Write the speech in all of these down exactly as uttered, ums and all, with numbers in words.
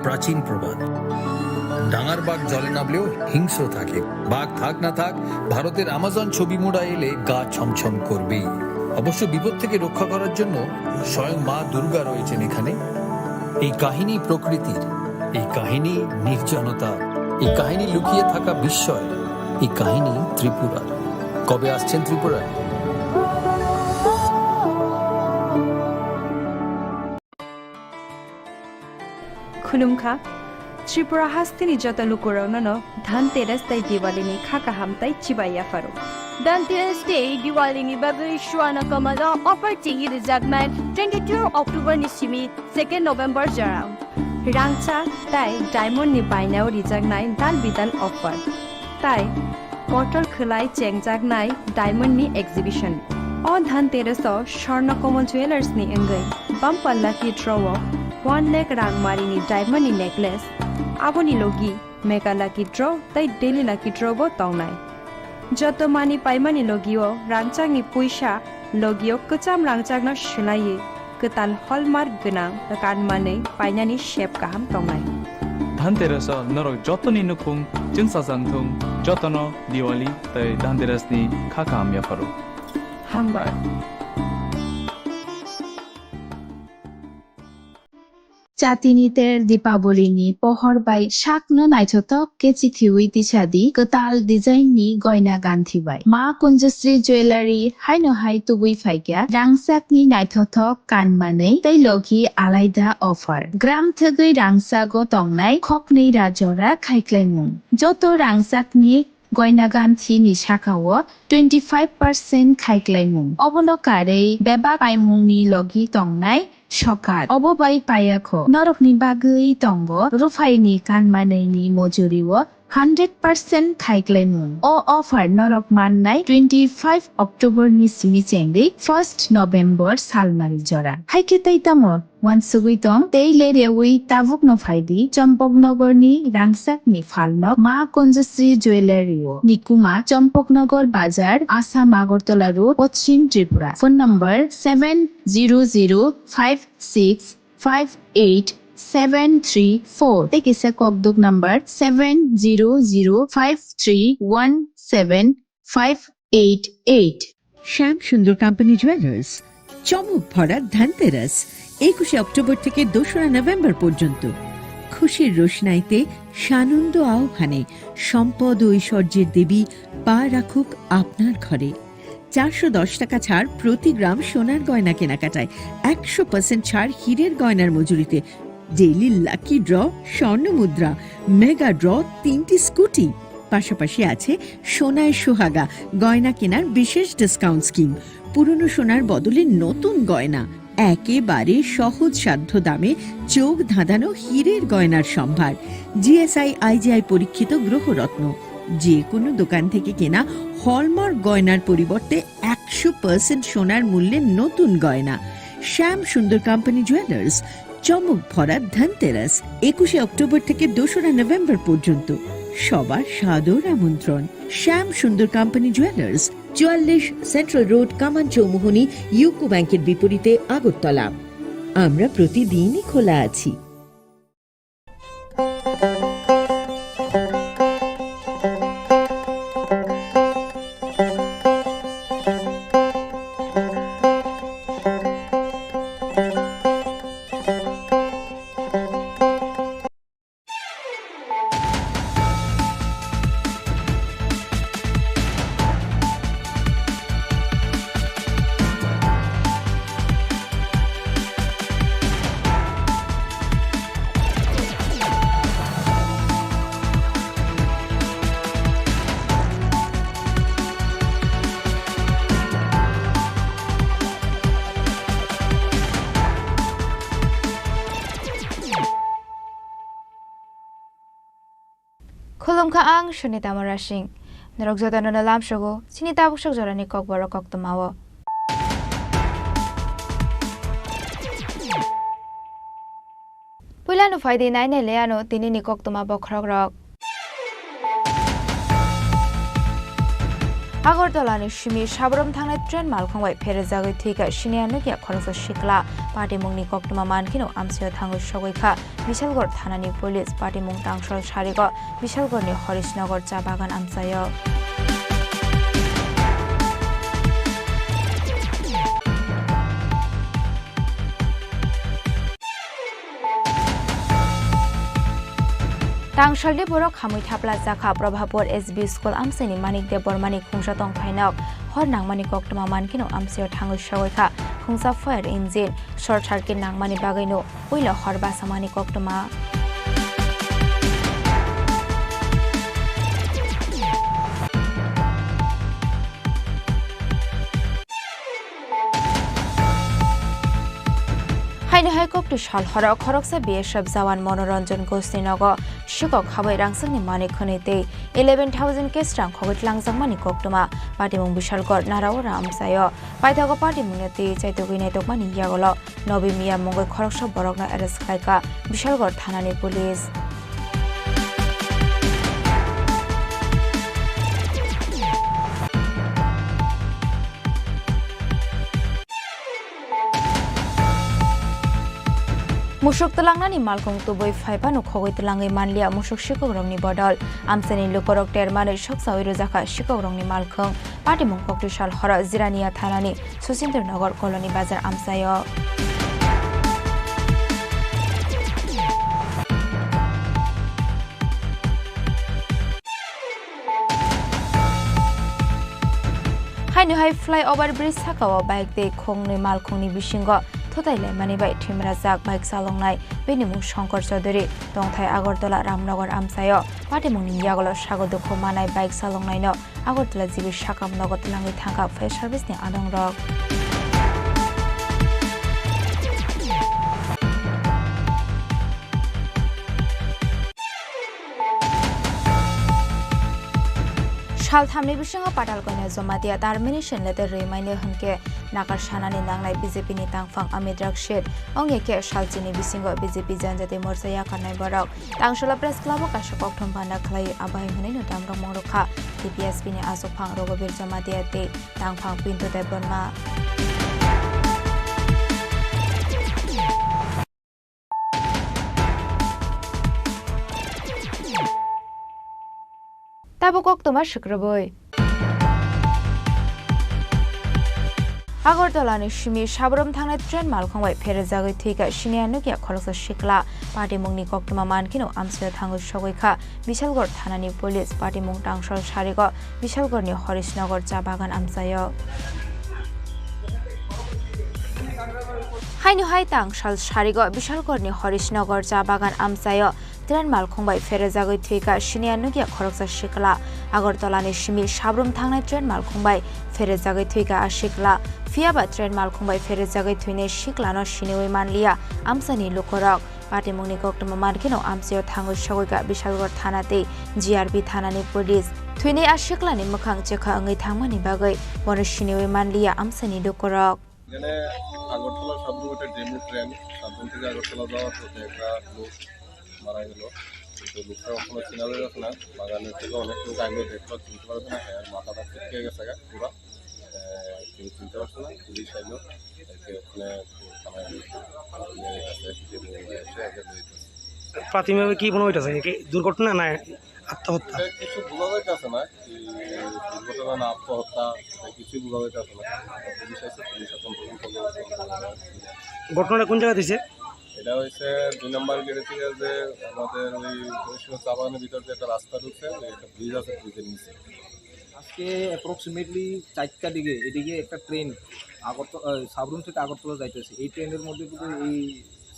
প্রাচীন প্রবাদ, ডাঙার বাঘ জলে নামলেও হিংস্র থাকে। বাঘ থাক না থাক, ভারতের আমাজন ছবি মুড়া এলে গা ছমছম করবেই। অবশ্য বিপদ থেকে রক্ষা করার জন্য স্বয়ং মা দুর্গা রয়েছেন এখানে। এই কাহিনী প্রকৃতির, এই কাহিনী নির্জনতা, এই কাহিনী লুকিয়ে থাকা বিস্ময়, এই কাহিনী ত্রিপুরার। কবে আসছেন ত্রিপুরায়? Khulumkha, Tripura hasteni joto lukurokno no Dhanteras tei Diwali ni kha kaham tei chibai yapharo. Dhanteras tei Diwali ni bagwi Swarna Kamal o offer chengwi rijaknai twenty-two October ni simi second November jora. Rangchak tei diamond ni bainao rijaknai dal bidal offer. Tai kotor khwlai chengjaknai diamond ni exhibition. O Dhanteras o Swarna Kamal Jewellers ni wngwi bumper lucky draw o one lakh rang mari ni diamond ni necklace, aboni logi mega lucky draw tei daily lucky draw bo tongnai. Joto mani paimani logi o rangchak ni puisa, logi o kwcham rangchak no swlaiwi kwtal hallmark gwnang kan manwi painani sep kaham tongnai. Dhanteras o norok jotoni nukhung chwngsajak thung, jotono Diwali tei Dhanteras ni kha kaham yapharo. Hambai. Chatini ter Dipaboli ni pohor bai sakno naithothok khe chithiwi tisadi kwtal design ni goina ganthi bai. Ma Kunjasri Jewellery haino hai tubui phaikya rangchak ni naithothok kanmanwi tei logi alaida offer. Gram thwgwi rangchago tongnai khoknwi ra jora khaiklaimung. Joto rangchak ni goina ganthi ni saka o twenty five percent khaiklaimung. Obono karwi bebak paimung ni logi tongnai sokat. Obo bai payakho. Norokni bagwi tongo ruphai ni kanmanwi ni mojuri o hundred percent khaiklaimung. O offer norok mannai twenty five October ni simi chengwi first November salmari jora. Haikhe tei tamo? Wansugwi tong, tei le rewi tabukno phaidi, Champaknagar ni rangchak ni phalnok Ma Kunjasri Jewellery o. Nikuma, Champaknagar Bazar, Assam Agartala Road, Poschim Tripura. Phone number seven zero zero five six five eight seven three four. Tei kisa kokduk number seven zero zero five three one seven five eight eight. শ্যাম সুন্দর company jewellers, চমক ভরা ধনতেরাস, একুশে অক্টোবর থেকে দোসরা নভেম্বর পর্যন্ত। খুশির রোশনাইতে সানন্দ আহ্বানে সম্পদ ও ঐশ্বর্যের দেবী পা রাখুক আপনার ঘরে। চারশো দশ টাকা ছাড় প্রতি গ্রাম সোনার গয়না কেনাকাটায়, একশো পার্সেন্ট ছাড় হীরের গয়নার মজুরিতে, ডেইলি লাকি ড্র, স্বর্ণ মুদ্রা, মেগা ড্র, তিনটি স্কুটি। পাশাপাশি আছে সোনায় সোহাগা গয়না কেনার বিশেষ ডিসকাউন্ট স্কিম। পুরনো সোনার বদলে নতুন গয়না, একেবারে সহজসাধ্য দামে চোখ ধাঁধানো হীরের গয়নার সম্ভার। জিএসআই আইজিআই পরীক্ষিত গ্রহরত্ন। যে কোনো দোকান থেকে কেনা হলমার্ক গয়নার পরিবর্তে একশো পার্সেন্ট সোনার মূল্যে নতুন গয়না। শ্যাম সুন্দর কোম্পানি জুয়েলার্স, চমক ভরা ধনতেরাস, একুশে অক্টোবর থেকে দোসরা নভেম্বর পর্যন্ত। সবার সাদর আমন্ত্রণ। শ্যাম সুন্দর কোম্পানি জুয়েলার্স, চুয়াল্লিশ সেন্ট্রাল রোড, কামান চৌমুহনী, ইউকো ব্যাংকের বিপরীতে, আগরতলা। আমরা প্রতিদিনই খোলা আছি। Khulumkha ang Sunita Murasing. Norok jotono no lamsogo chini tabuk sok jorani kokborok koktwmao. Puilano phaidi nainai le ano tinini koktwma bokhorokrok. Agartala ni simi Sabrum thangnai train malkhung bai pherejagwi thwikha siniya nukya khoroksa sikla. Patimungni koktwma mankheno amchaio thangwi sogwi kha Bishalgarh thanani police. Patimung tangsal sarigo Bishalgarhni Horishnagar cha bagan amchaio. Tangsalni borok hamwi thapla jakha Probhapur S B school amchaini Manik Debbarmani khungsa tongphainok. Hor nangmani koktwma mankheno amchaio thangwi sogwi kha khungsa fire engine. Short circuit nangmani bagwino puila hor basamani koktwma. Haino hai koktwi sal horo khoroksa B S F jawan Monoranjan Ghosni nogo sikok habai rangchakni manwi khwnwi tei eleven thousand cash rang khogwi tlangjakmani koktwma. Patimung Bishalgarh Naraura amchaio. Paithago patimungno twi chaitugwi naitokmani yagulo Nobi Miya mungwi khoroksa borokno arrest khlaikha Bishalgarh thanani police. Musuk twlangnani malkhung tubui phaiphano khogwi twlangwi manliya musuk sikokrokni bodol. Amchaini lukurok termanwi soksaui rwjakha sikokrokni malkhung. Patimung koktwi sal horo Jirania thanani Suchindra Nagar Colony Bazar amchaio. Haino hai flyover bridge sakao bike tei khongnwi malkhungni bisingo thutai laimani bai thwimrajak bike chaloknai, bini mung Shankar Chaudhary, tongthai Agartala Ramnagar amchaio. Patimungni yagulo sago dukhu manai bike chaloknaino Agartala G B sakam nogo twlangwi thangkha fire service ni adongrok. Salthamni bisingo Patalkoina Jamatia termination letter rwi mano hwnkhe nakar sanani nangnai B J P ni tangphang Amit Rakshit. Ongya khe salchini bisingo B J P Janjati Morcha yakarnai borok. Tangsala Press Club o kaisa kokthum banda khlai abai hwnwi no damrok mongrok kha T P S P ni achukphang Raghuveer Jamatia tei tangphang Pintu Debbarma. Tabuk koktwma swkrwbwi. Agartala ni simi Sabrum thangnai train malkhung bai pherejagwi thwikha siniya nukya khoroksa sikla. Patimungni koktwma mankheno amchaio thangwi sogwi kha Bishalgarh thanani police. Patimung tangsal sarigo Bishalgarhni Horishnagar cha bagan amchaio. Haino hai tangsal sarigo Bishalgarhni Horishnagar cha bagan amchaio train malkhung bai pherejagwi thwikha siniya nukya khoroksa sikla. Agartala ni simi Sabrum thangnai train malkhung bai pherejagwi thwikha a sikla. Phiyaba train malkhung bai pherejagwi thwinai siklano siniwi manliya amchaini lukurok. Patimungni koktwma mankheno amchaio thangwi sogwikha Bishalgarh thana tei G R B thanani police. Thwinai a siklani mwkhang chekha wngwi thangmani bagwi bono siniwi manliya amchaini lukurok. এখানে আগরতলা সাবরুম একটা demo train, Sabroom থেকে আগরতলা যাওয়ার পথে একটা লোক মারা গেল। কিন্তু লোকটা এখনো চেনা যাচ্ছে না। বাগানের থেকে অনেক লোক আইলেও দেখলো, চিনতে পারছে না। হ্যাঁ, মাথাটা ফেটকে গেছে গা পুরা। আহ, কেউ চিনতে পারছে না। পুলিশ আইলো, একে ওখানে থানায় নিয়ে গেছে, নিয়ে এসে একে দিয়ে দিয়েছে। প্রাথমিকভাবে কি মনে হইতেছে? কি দুর্ঘটনা না আত্মহত্যা? এটা কিছু বোঝা যাইতেছে না, কি দুর্ঘটনা না আত্মহত্যা, এটা কিছুই বোঝা যাইতেছে না। পুলিশ আছে, পুলিশ এখন তদন্ত করে। ঘটনাটা কোন জায়গায় হইছে? এটা হইছে দুই নম্বর গেটে থেকে যে আমাদের ওই হরিশচন্দ্র চা বাগানের ভিতরে যে একটা রাস্তা ঢুকছে, ওই একটা ব্রিজ আছে, ব্রিজের নিচে। আজকে অ্যাপ্রক্সিমেটলি চারটা দিকে এদিকে একটা ট্রেন আগরতলা, আহ, সাবরুম থেকে আগরতলা যাইতেছে। এই ট্রেনের মধ্যে কিন্তু এই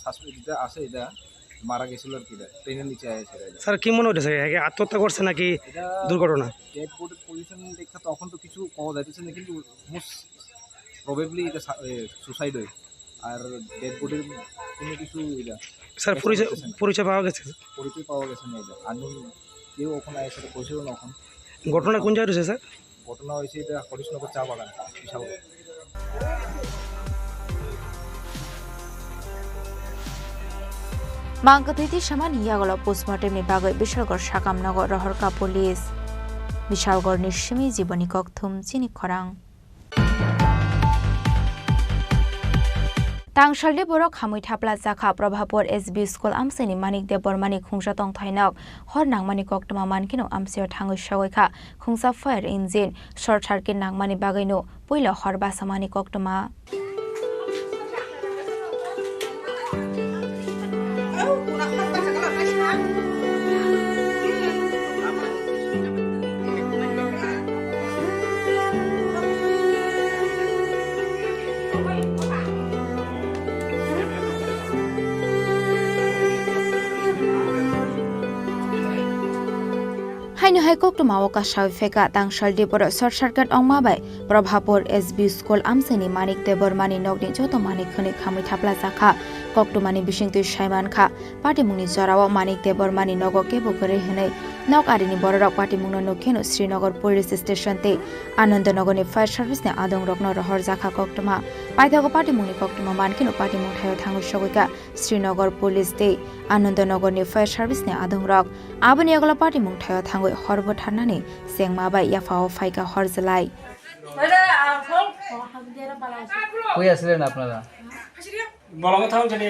সাসপেক্ট যেটা আছে, এটা মারা গেছিল আর কি, এটা ট্রেনের নিচে আছে এটা। স্যার, কি মনে হইতেছে? একে আত্মহত্যা করছে নাকি এটা দুর্ঘটনা? ডেড বডির পজিশন দেখে তখন তো কিছু পাওয়া যাইতেছে না, কিন্তু মোস্ট প্রবাবলি এটা সা-, এ, সুসাইড হয়। আর ডেড বডির কোনো কিছু এটা স্যার, পরিচয়, পরিচয় পাওয়া গেছে? পরিচয় পাওয়া গেছে না এটা। আননোন কেউ ওখানে এসে পরিচয় না এখন। ঘটনা কোন জায়গায় হয়েছে স্যার? ঘটনা হয়েছে এটা হরিশনগর চা বাগান, Bishalgarh. Mangkwthwi tisamani yagulo postmortem ni bagwi Bishalgarh sakam nogo rohorkha police. Bishalgarhni simi Jiboni Kokthum chini khorang. Tangsalni borok hamwi thapla chakha. Probhapur S B school amchaini Manik Debbarmani khungsa tongthainok hor nangmani koktwma mankhe no amchaio thangwi sogwi kha. Khungsa fire engine short circuit nangmani bagwino puila hor basamani koktwma. Haino hai koktwma o kasawi phaikha, tangsalni borok short circuit wngma bai Probhapur S B school amchaini Manik Debbarmani nokni joto manwi khwnwi khamwi thapla chakha. Koktwmani bisingtwi saimankha, patimungni jorao Manik Debbarmani nogo kebo kwrwi hwnwi nok arini bororok patimungno nukheno Srinagar Police Station tei Anandanagarni fire service ni adongrokno rohorjakha koktwma. Paithago patimungni koktwma mankheno patimung thaio thangwi sogwikha Srinagar Police tei Anandanagarni fire service ni adongrok. Aboni yagulo patimung thaio thangwi hor butharnani chengma bai yaphao phaikha hor jwlai. কই আছিলেন আপনারা? বলঙ্গ থাউন জানি।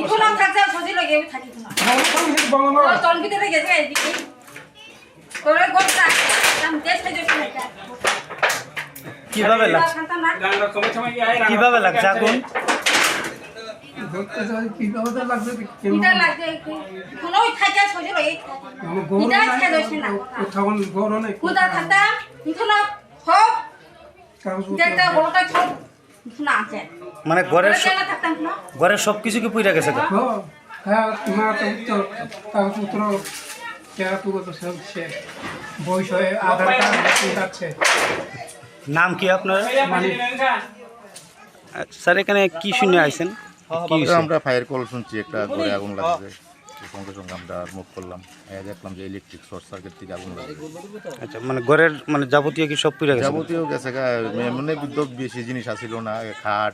ইকো না থাকতে সজি লগে আমি থাকি না। বলঙ্গ থাউন জানি, বলঙ্গ। ও, তোর ভিতরে গেছে এদিকে। ওরে গোটা, আমি দেশ থেকে যাচ্ছি না। কিভাবে লাগছে? গান রকমে থামে কি আয়, কিভাবে লাগছে আগুন? ধরতে চাই, কিভাবে তো লাগছে, কিভাবে? কিটা লাগছে, কি? কোনো ওই থাকে সজি লগে। মানে গরম ইটা নাই, খেয়ে যাচ্ছে না। ও তখন গরম নাই। কোথা থাকতাম? ইকো না, হোক। কাগজপত্র দেখতে আছে। বড়টা ছোট। মানে ঘরের স-, ঘরের সব কিছু কি পুড়ে গেছে গো? হ্যাঁ, হ্যাঁ, মা তো উত্তর, কাগজপত্র, চেহারা পুরো তো সব শেষ। বই সহ আধার কার্ড, ভোটার কার্ড শেষ। নাম কি আপনার? মানে স্যার, এখানে কি শুনে আইছেন? কি হয়েছে? আমরা ফায়ার কল শুনছি, একটা ঘরে আগুন লাগছে। সঙ্গে সঙ্গে আমরা মুভ করলাম। এ দেখলাম যে ইলেকট্রিক শর্ট সার্কিট থেকে আগুন লাগছে। আচ্ছা, মানে ঘরের মানে যাবতীয় কি সব পুড়ে গেছে? যাবতীয় গেছে গা, এমনি বিদ্যুৎ বেশি জিনিস আসিল না, খাট,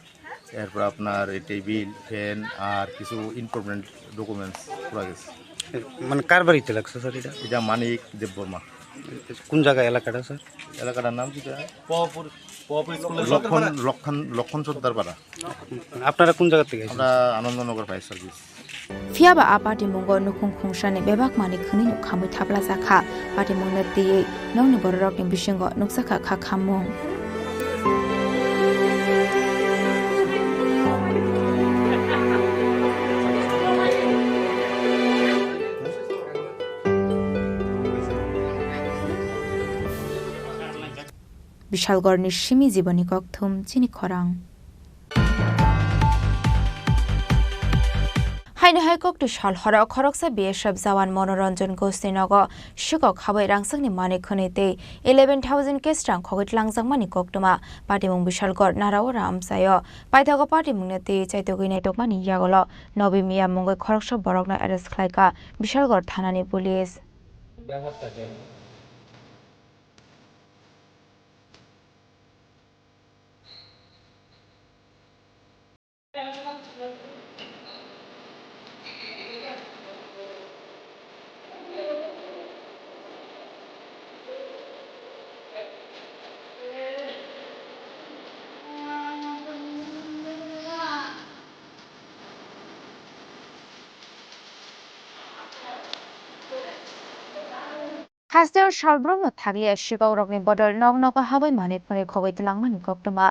এরপর আপনার এই টেবিল, ফ্যান আর কিছু ইম্পর্টেন্ট ডকুমেন্টস পুড়ে গেছে। মানে কার বাড়িতে লাগছে স্যার এটা? এটা মানিক দেববর্মা। কোন জায়গা এলাকাটা স্যার? এলাকাটার নাম কি স্যার? পপুর, পপুর স্কুলের লক্ষণ, লক্ষণ, লক্ষণ সর্দার পাড়া। আপনারা কোন জায়গা থেকে এসেছেন? আমরা Anandanagar fire service. Phiyaba a patimungo nukhung khungsani bebak manwi khwnwi no khamwi thapla jakha. Patimungno twiwi nokni bororokni bisingo nukjakha kha khammung. Bishalgarhni simi Jiboni Kokthum chini khorang. Haino hai kokti sal horo khoroksa B S F jawan Monoranjan Ghoshni nogo sikok habwi rangchakni manwi khwnwi tei eleven thousand cash rang khogwi tlangjakmani koktwma. Patimung Bishalgarh Naraura amchaio. Paithago patimungno twi chaitugwi naitokmani yagulo Nobi Miya mungwi khoroksa borokno arrest khlaikha Bishalgarh thanani police. Hasteo salbrumno thakliya sikokrokni bodol nok nogo habwi manwi phwnwi khogwi twlangmani koktwma.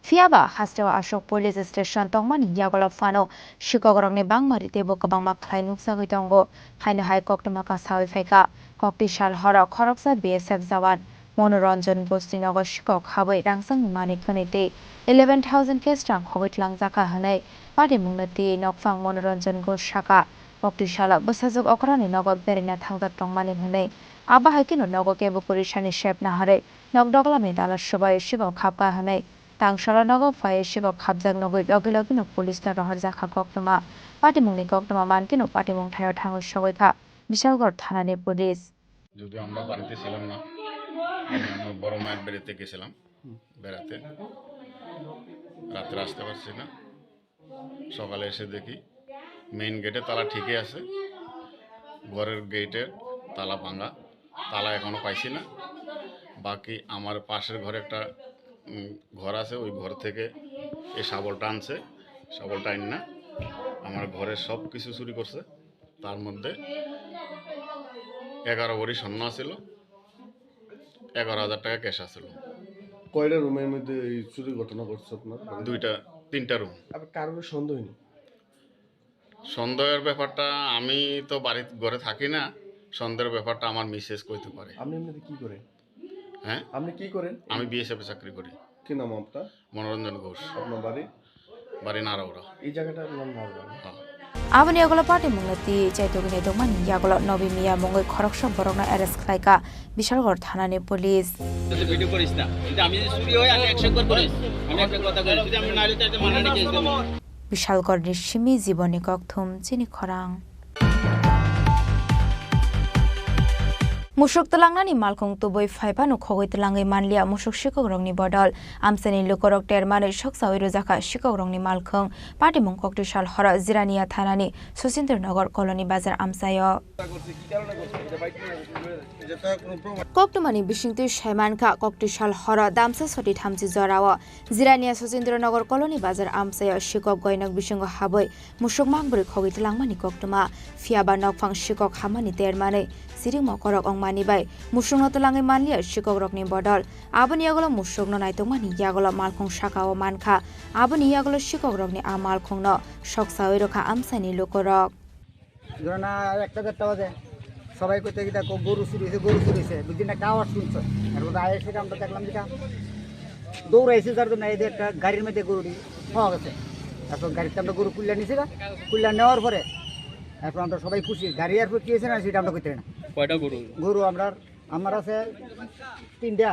Phiyaba hasteo aswk police station tongmani yagulo phano sikokrokni bangmari teibo kwbangma khlai nukjagwi tongo. Haino hai koktwma kasawi phaikha. Kokti sal horo khoroksa B S F jawan Monoranjan Ghoshni nogo sikok habwi rangchakni manwi khwnwi tei eleven thousand cash rang khogwi tlangjakha hwnwi patimungno twiwi nokphang Monoranjan Ghosh sakha. Kokti salo bwsajwk okrani nogo beraina thangjak tongmani hwnwi. Abo hai kheno nogo kebo kwrwi sani sep naharwi nok doglamni dala swbai sikok khapkha hwnwi. Tangsalo nogo phaiwi sikok khapjak nugwi logi logino police no rohorjakha koktwma. Patimungni koktwma mankhe no patimung thaio thangwi sogwi kha Bishalgarh thanani police. যদিও আমরা বাড়িতে ছিলাম না, আমি আমার বড় মায়ের বাড়িতে গেছিলাম বেড়াতে। রাত্রে আসতে পারছি না। সকালে এসে দেখি মেইন গেটে তালা ঠিকই আছে, ঘরের গেটের তালা ভাঙা। তালা এখনো পাইছি না। বাকি আমার পাশের ঘরে একটা, উম, ঘর আছে, ওই ঘর থেকে এই শাবলটা আনছে। শাবলটা আন না, আমার ঘরের সব কিছু চুরি করছে। তার মধ্যে এগারো ভরি স্বর্ণ আছিল, এগারো হাজার টাকা ক্যাশ আছিল। কয়টা রুমের মধ্যে এই চুরির ঘটনা ঘটছে আপনার? দুইটা, তিনটা রুম। আপনার কারোর সন্দেহ হয়নি? সন্দেহের ব্যাপারটা, আমি তো বাড়ির ঘরে থাকি না, সন্দেহের ব্যাপারটা আমার মিসেস কইতে পারে। আপনি এমনিতে কি করেন? হ্যাঁ? আপনি কি করেন? আমি বিএসএফ এ চাকরি করি। কি নাম আপনার? মনোরঞ্জন ঘোষ। আপনার বাড়ি? বাড়ি নারাউরা। এই জায়গাটার নাম নারাউরা? হ্যাঁ। Aboni yagulo party mungno twi chaitogwi naitokmani yagulo Nobi Miya mungwi khoroksa borokno arrest khlaikha Bishalgarh thanani police. যাতে ভিডিও করিস না, কিন্তু আমি যদি চুরি হয় আমি একশো একবার করিস, আমি একটা কথা কই, যদি আমি নাইলে তো একটা মানহানি কেস দেবো। Bishalgarhni simi Jibonni Kokthum chini khorang. Musuk twlangnani malkhung tubui phaiphano khogwi twlangwi manliya musuk sikokrokni bodol. Amchaini lukurok termanwi soksawi rwjakha sikokrokni malkhung. Patimung koktwsal horo Jirania thanani Sachindra Nagar colony bazar amchaio. Koktwmani bisingtwi saimankha, koktwsal horo damsa soti thamchi jorao Jirania Sachindra Nagar colony bazar amchaio sikok goinok bisingo habwi musuk mangbrwi khogwi twlangmani koktwma. Phiyaba nokphang sikok hamani termanwi siring mokorok wngmani bai musukno twlangwi manliya sikokrokni bodol. Aboni yagulo musukno naitokmani yagulo malkhung sakao mankha. Aboni yagulo sikokrokni a malkhungno soksawi rwkha amchaini lukurok. ধরো না, একটা দেড়টা বাজে, সবাই কইতে কিতা ক-, গরু চুরি হয়েছে, গরু চুরি হয়েছে, বুঝলি না, একটা আওয়াজ শুনছো। এর মধ্যে আইসে আমরা দেখলাম যেটা দৌড়াইছে, যার জন্য এই যে একটা গাড়ির মধ্যে গরুটি পাওয়া গেছে। এখন গাড়িতে আমরা গরু কুল্লা নিছি না, কুল্লা নেওয়ার পরে এখন আমরা সবাই খুশি। গাড়ি আর কি হয়েছে না সেটা আমরা কইতে পারি না। কয়টা গরু? গরু আমরা, আমার আছে তিনটা,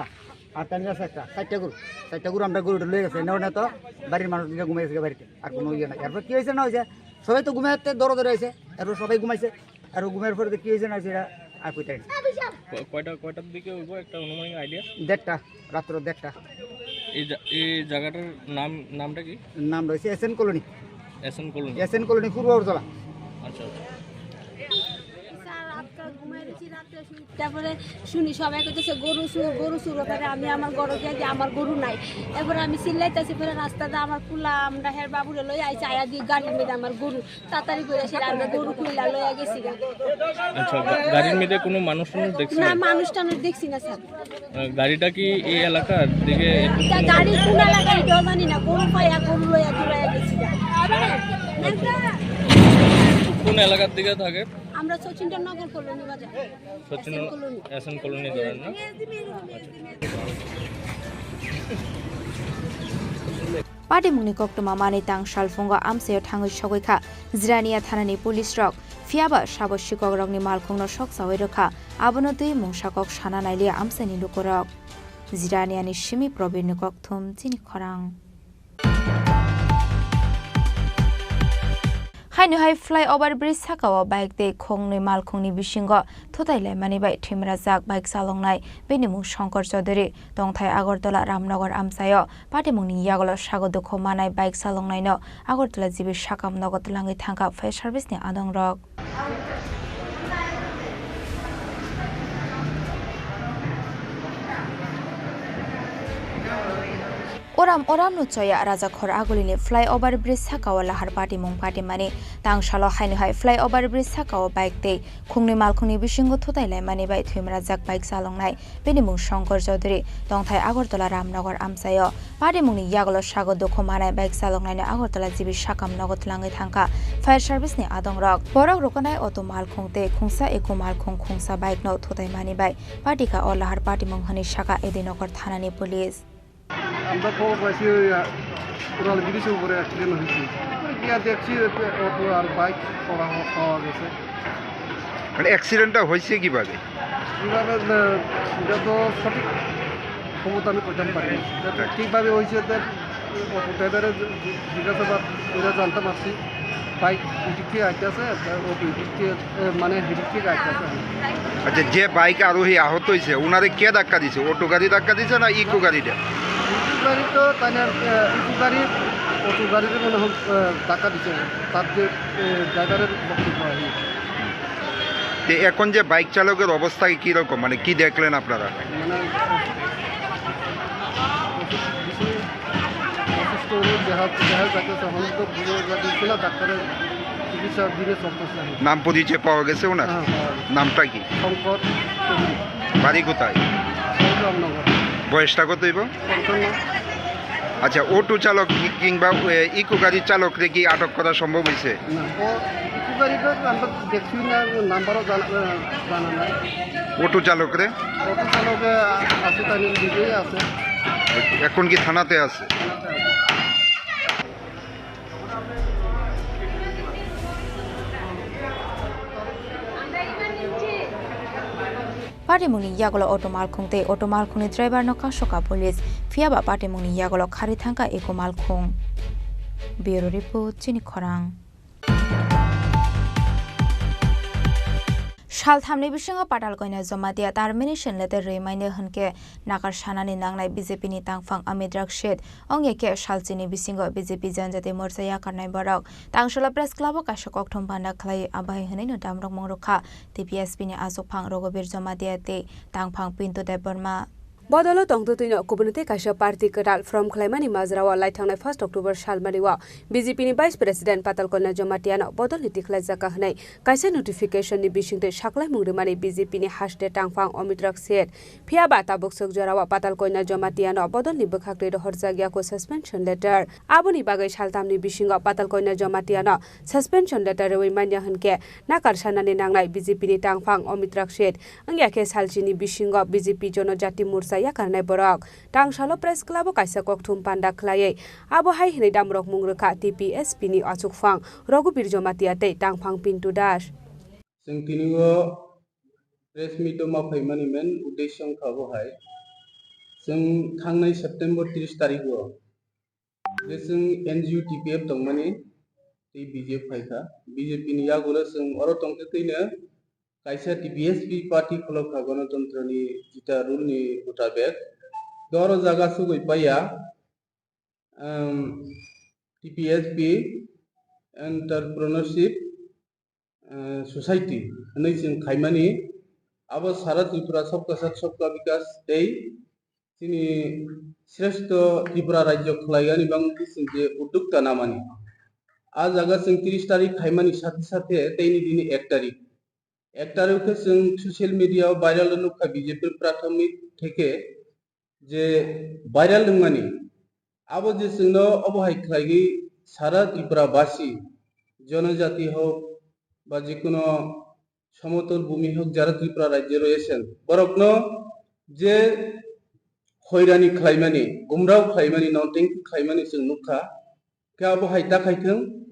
আর তার আছে একটা, চারটা গরু। চারটা গরু আমরা গরুটা লয়ে গেছে, নেওয়া না তো বাড়ির মানুষ দিকে ঘুমিয়ে গেছে বাড়িতে, আর কোনো ইয়ে নাই। এরপর কি হয়েছে না হয়েছে, সবাই তো ঘুমাতে দৌড়াদৌড়ি হয়েছে, এরপর সবাই ঘুমাইছে, আর ঘুমের পরে তো কি হয়েছে না হয়েছে এটা আর কইতে পারি না। ক-, কয়টা, কয়টার দিকে হইব একটা আনুমানিক আইডিয়া? দেড়টা, রাত্র দেড়টা। এই জা-, এই জায়গাটার নাম, নামটা কি? নাম রয়েছে SN colony. SN colony. SN colony, পূর্ব আগরতলা। আচ্ছা, আচ্ছা। স্যার, আজকাল ঘুমাই রয়েছি রাত্রে, তারপরে শুনি সবাই কইতেছে, "গরু চুর, গরু চুর।" ওখানে আমি আমার ঘরে গিয়ে যে আমার গরু নাই। এরপরে আমি চিল্লাইতেছি, পরে রাস্তাতে আমার পোলা, আমরা হের বাবুরে লই আইছে, আয়া দিয়ে গাড়ির মধ্যে আমার গরু। তাড়াতাড়ি করে এসে আমরা গরু কুইলা লইয়া গেছি গা। আচ্ছা, গা-, গাড়ির মধ্যে কোনো মানুষ টানুষ দেখছেন? না, মানুষ টানুষ দেখছি না, স্যার। আহ, গাড়িটা কি এই এলাকার দিকে? তা গাড়ি কোন এলাকার এটাও জানি না, গরু পাইয়া গরু লইয়া দৌড়াইয়া গেছি গা। কোন এলাকার দিকে থাকে? আমরা সচিন্দ্রনগর কলোনি বাজার। Sachin SN colony. SN colony ধরেন না? Patimungni koktwma manwi tang salphungo amchaio thangwi sogwi kha Jirania thanani police rok, phiyaba sabo sikokrokni malkhungno soksawi rwkha, abono twi mungsa kok sana nailiya amchaini lukurok. Jiraniani simi Probirni Kokthum chini khorang. Haino hai flyover bridge sakao bike tei khongnwi malkhungni bisingo thutai laimani bai thwimrajak bike chaloknai, bini mung Shankar Chaudhary, tongthai Agartala Ramnagar amchaio. Patimungni yagulo sago dukhu manai bike chaloknaino Agartala G B sakam nogo twlangwi thangkha fire service ni adongrok. Oram oramno choya Rajakhor Agulini flyover bridge sakao lahar patimung patimani. Tangsalo haino hai flyover bridge sakao bike tei khungni malkhungni bisingo thutai laimani bai thwimrajak bike chaloknai. Bini mung Shankar Chaudhary, tongthai Agartala Ramnagar amchaio. Patimungni yagulo sago dukhu manai bike chaloknaino Agartala G B sakam nogo twlangwi thangkha fire service ni adongrok. Borok rwkhanai auto malkhung tei khungsa eco malkhung khungsa bike no thutai mani bai patikha o lahar patimung hwnwi sakha Edinagar thanani police. আমরা খবর পাইছি ওই, আহ, কোরাল ব্রিজের উপরে অ্যাক্সিডেন্ট হয়েছে। গিয়া দেখছি যে অটো আর বাইক পড়া হওয়া, পাওয়া গেছে। মানে অ্যাক্সিডেন্টটা হয়েছে কিভাবে? কিভাবে, আহ, এটা তো সঠিক খবর তো আমি করতাম পারি না। এটা তো ঠিকভাবে হয়েছে, তো অটো ড্রাইভারের জি-, জিজ্ঞাসাবাদ করে জানতে পারছি। বাইক ওদিক থেকে আইতেছে, ও ওদিক থেকে, এ, মানে, হেদিক থেকে আইতেছে। আচ্ছা, যে বাইক আরোহী আহত হয়েছে, ওনারে কে ধাক্কা দিছে? অটো গাড়ি ধাক্কা দিছে না ইকো গাড়িটা? ইকো গাড়ি তো, তাই না, এ, ইকো গাড়ি, অটো গাড়িতে মনে হয়, এ, ধাক্কা দিছে। তার যে, এ, ড্রাইভারের বক্তব্য আর কি। তো এখন যে বাইক চালকের অবস্থা কিরকম, মানে কি দেখলেন আপনারা? মানে অসুস্থ হয়ে দেখা দেখা যাচ্ছে, এখন তো বুঝে যাচ্ছে না, ডাক্তারের চিকিৎসা ধীরে চলতেছে এখন। নাম পরিচয় পাওয়া গেছে ওনার? হ্যাঁ, পাওয়া গেছে। নামটা কি? শঙ্কর চৌধুরী। বাড়ি কোথায়? রামনগর। বয়সটা কত হইব? পঞ্চান্ন। আচ্ছা, অটো চালক কি-, কিংবা, এ, ইকো গাড়ির চালকরে কি আটক করা সম্ভব হয়েছে? না, ও ইকো গাড়িটা আমরা দেখছি না, নাম্বারও জানা, জানা নাই। অটো চালকরে? অটো চালকে আছে, তাই নিজেই আছে। এখন কি থানাতে আছে? থানাতে আছে। Patimungni yagulo auto malkhung tei auto malkhungni driver no kasoka police, phiyaba patimungni yagulo khari thangkha eko malkhung. Bureau report, Chini Khorang. Salthamni bisingo Patalkoina Jamatia termination letter rwi manya hwnkhe nakar sanani nangnai B J P ni tangphang Amit Rakshit. Wngya khe salchini bisingo B J P Janjati Morcha yakarnai borok Tangsala Press Club o kaisa kokthum panda khlai, abohai hwnwi no damrok mung rwkha T P S P ni achukphang Raghuveer Jamatia tei tangphang Pintu Debbarma. Bodolo tongtwtwino kubuni tei kaisa party kwtal form khlaimani majrao laithangnai first October salmani o B J P ni Vice President Patalkoina Jamatia no bodolni tikhlai jaka hwnwi kaisa notification ni bisingtwi saklaimung rwmani B J P ni haste tangphang Amit Rakshit. Phiya ba tabuk swk jorao Patalkoina Jamatia no bodolni bwkhaktwi rohorjak yaku suspension letter. Aboni bagwi saltamni bisingo Patalkoina Jamatia no suspension letter rwui manya hwnkhe nakar sanani nangnai B J P ni tangphang Amit Rakshit. Wngya khe salchini bisingo B J P Jonojati Morcha yakarnai borok Tangsalo Press Club o kaisa kokthum panda khlaiwi abo hai hwnwi damrok mung rwkha T P S P ni achukphang Raghuveer Jamatia tei tangphang Pintu Das. Chwng tini o press meet o ma phaimani main uddesyo wngkha abo hai, chwng thangnai September tris tarikh o je chwng N G O T P F tongmani tei B J P phaikha, B J P ni yagulo chwng oro tongtwtwino kaisa T P S P party kholopkha, Ganatantrani jita rule ni mutabek. Doro jaga sugwi paiya, um, T P S P Entrepreneurship, uh, Society hwnwi chwng khaimani. Abo Sara Tripura Sabka Sath Sabka Vikas tei chini Shrestho Tripura Rajyo khlaigani bagwi chwng je uddokta namani. A jaga chwng tris tarikh khaimani sathe sathe teini dini ek tarikh. Ek tarikh khe chwng social media o viral nukha B J P prathomik theke je viral wngmani. Abo je chwngno obo hai khlaigwi sara Tripura basi, jonojati hok ba jikuno somotol bhumi hok, jara Tripura rajyo royesen, borokno je hoirani khlaimani, gumrao khlaimani, nontengki khlaimani chwng nukha. Khe abo hai ta khaithwng,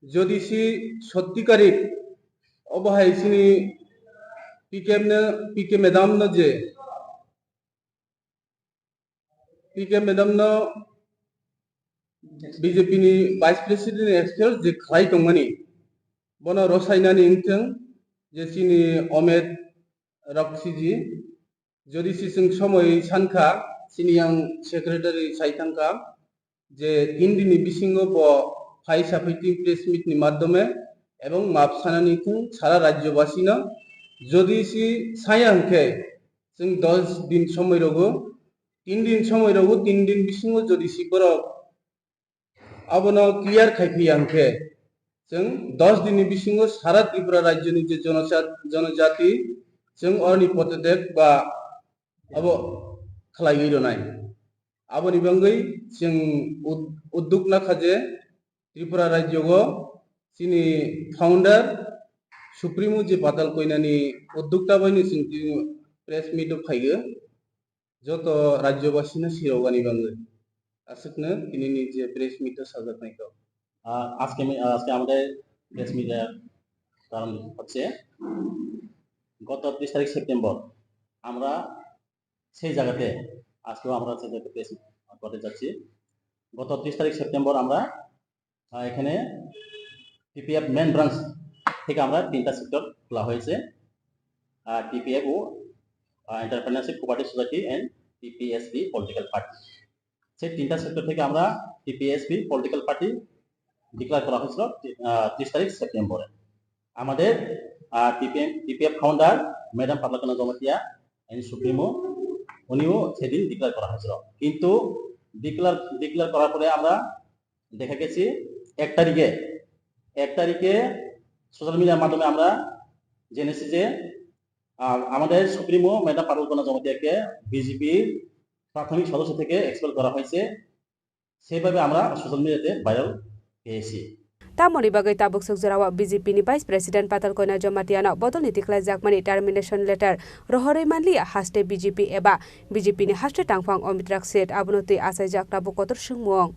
jodi si sotti karik obo hai chini P K M no, P K madam no je, P K madam no B J P ni Vice President expel je khlai tongmani, bono rosainani wngthwng je chini Omet Roksiji, jodi si chwng somoi sankha, chini yang secretary sai thangkha, je tin dini bisingo bo phai saphai tin press meet ni madhyome ebong map sanani thung sara rajyobasino. Jodi si saya hwnkhe chwng dos din somoi rogo, tin din somoi rogo, tin din bisingo jodi si borok abono clear khai phiya hwnkhe, chwng dos dinni bisingo sara Tripura rajyoni je jonosa-, jonojati, chwng oroni podotyag ba abo khlaiwi rwnai. Aboni bagwi chwng ud-, udduk nakha je Tripura rajyogo chini founder Supremo je Patal Koinani uddukta baino chwng tini press meet o phaigo. Joto rajyobasino sirogani bagwi aswkno tinini je press meet o sajaknai kok. আহ, আজকে আমি, আহ, আজকে আমাদের প্রেস মিটের কারণ হচ্ছে, গত ত্রিশ তারিখ সেপ্টেম্বর আমরা সেই জায়গাতে, আজকেও আমরা সেই জায়গাতে প্রেস মিট করতে যাচ্ছি। গত ত্রিশ তারিখ সেপ্টেম্বর আমরা আহ, এখানে টিপিএফ মেন ব্রাঞ্চ থেকে আমরা তিনটা সেক্টর খোলা হয়েছে। আহ, টিপিএফ ও, আহ, এন্টারপ্রেনারশিপ কোঅপারেটিভ সোসাইটি অ্যান্ড টিপিএসপি পলিটিক্যাল পার্টি। সেই তিনটা সেক্টর থেকে আমরা টিপিএসপি পলিটিক্যাল পার্টি ডিক্লেয়ার করা হয়েছিল, আহ, ত্রিশ তারিখ সেপ্টেম্বরে। আমাদের, আর টিপিএম, টিপিএফ ফাউন্ডার ম্যাডাম পাতলাকোনা জমাতিয়া, এনি সুপ্রিমো, উনিও সেদিন ডিক্লেয়ার করা হয়েছিল। কিন্তু ডিক্লেয়ার, ডিক্লেয়ার করার পরে আমরা দেখা গেছি এক তারিখে, এক তারিখে সোশ্যাল মিডিয়ার মাধ্যমে আমরা জেনেছি যে, আহ, আমাদের সুপ্রিমো ম্যাডাম পাতলাকোনা জমাতিয়াকে বিজেপির প্রাথমিক সদস্য থেকে এক্সপেল করা হয়েছে। সেভাবে আমরা সোশ্যাল মিডিয়াতে ভাইরাল পেয়েছি। Tamoni bagwi tabuk sukjorao B J P ni Vice President Patalkoina Jamatia no bodolni tikhlaijakmani termination letter rohorwi manliya haste B J P eba B J P ni haste tangphang Omit Raksit abono twi achaijak tabuk kotor swngmung.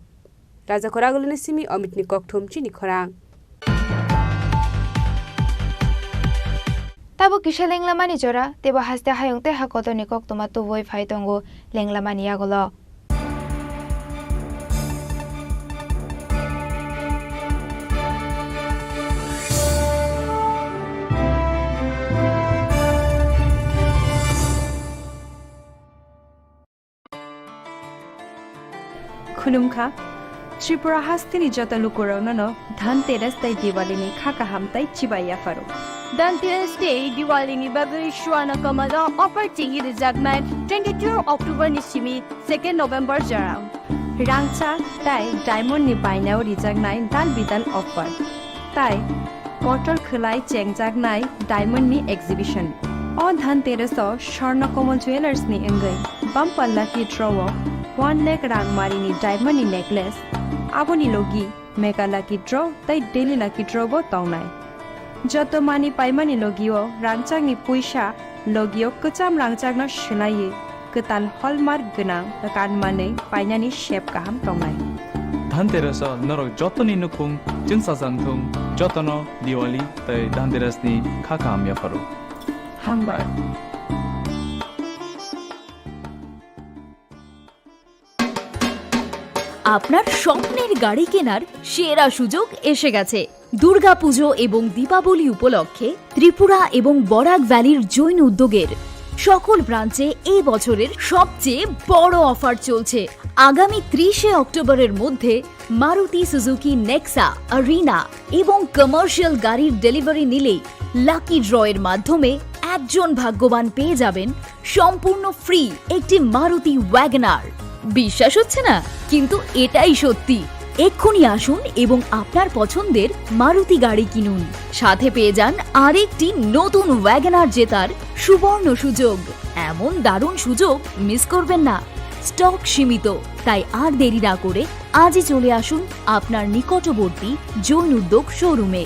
Raja Khoragulini simi Omit ni kokthum chini khorang. Tabuk kisa lenglamani jora, teibo haste hayung tei ha kotorni koktwma tubui phai tongo lenglamani yagulo. Khulumkha, Tripura hasteni joto lukurokno no Dhanteras tei Diwali ni kha kaham tei chibai yapharo. Dhanteras tei Diwali ni bagwi Swarna Kamal o offer chengwi rwjaknai twenty-two October ni simi second November jora. Rangchak tei diamond ni bainao rijaknai dal bidal offer. Tai kotor khwlai chengjaknai diamond ni exhibition. O Dhanteras o Swarna Kamal Jewellers ni wngwi bumper lucky draw o one lakh rangmari ni diamond ni necklace, aboni logi mega lucky draw tei daily lucky draw bo tongnai. Joto mani paimani logio rangchakni puisa logio kwcham rangchakno swlaiwi kwtal hallmark gwnang kanmanwi painani sep kaham tongnai. Dhanteras o norok jotoni nukhung chwngsajak thung, jotono Diwali tei Dhanteras ni kha kaham yapharo. Hambai. আপনার স্বপ্নের গাড়ি কেনার সেরা সুযোগ এসে গেছে। দুর্গাপুজো এবং দীপাবলি উপলক্ষে ত্রিপুরা এবং বরাক ভ্যালির জৈন উদ্যোগের সকল ব্রাঞ্চে এই বছরের সবচেয়ে বড় অফার চলছে। আগামী ত্রিশে অক্টোবরের মধ্যে মারুতি সুজুকি নেক্সা, আরিনা এবং কমার্শিয়াল গাড়ির ডেলিভারি নিলেই লাকি ড্রয়ের মাধ্যমে একজন ভাগ্যবান পেয়ে যাবেন সম্পূর্ণ ফ্রি একটি মারুতি ওয়াগনার। বিশ্বাস হচ্ছে না, কিন্তু এটাই সত্যি। এক্ষুনি আসুন এবং আপনার পছন্দের মারুতি গাড়ি কিনুন, সাথে পেয়ে যান আরেকটি নতুন ওয়াগনার জেতার সুবর্ণ সুযোগ। এমন দারুণ সুযোগ মিস করবেন না। স্টক সীমিত, তাই আর দেরি না করে আজই চলে আসুন আপনার নিকটবর্তী জৈন উদ্যোগ শোরুমে।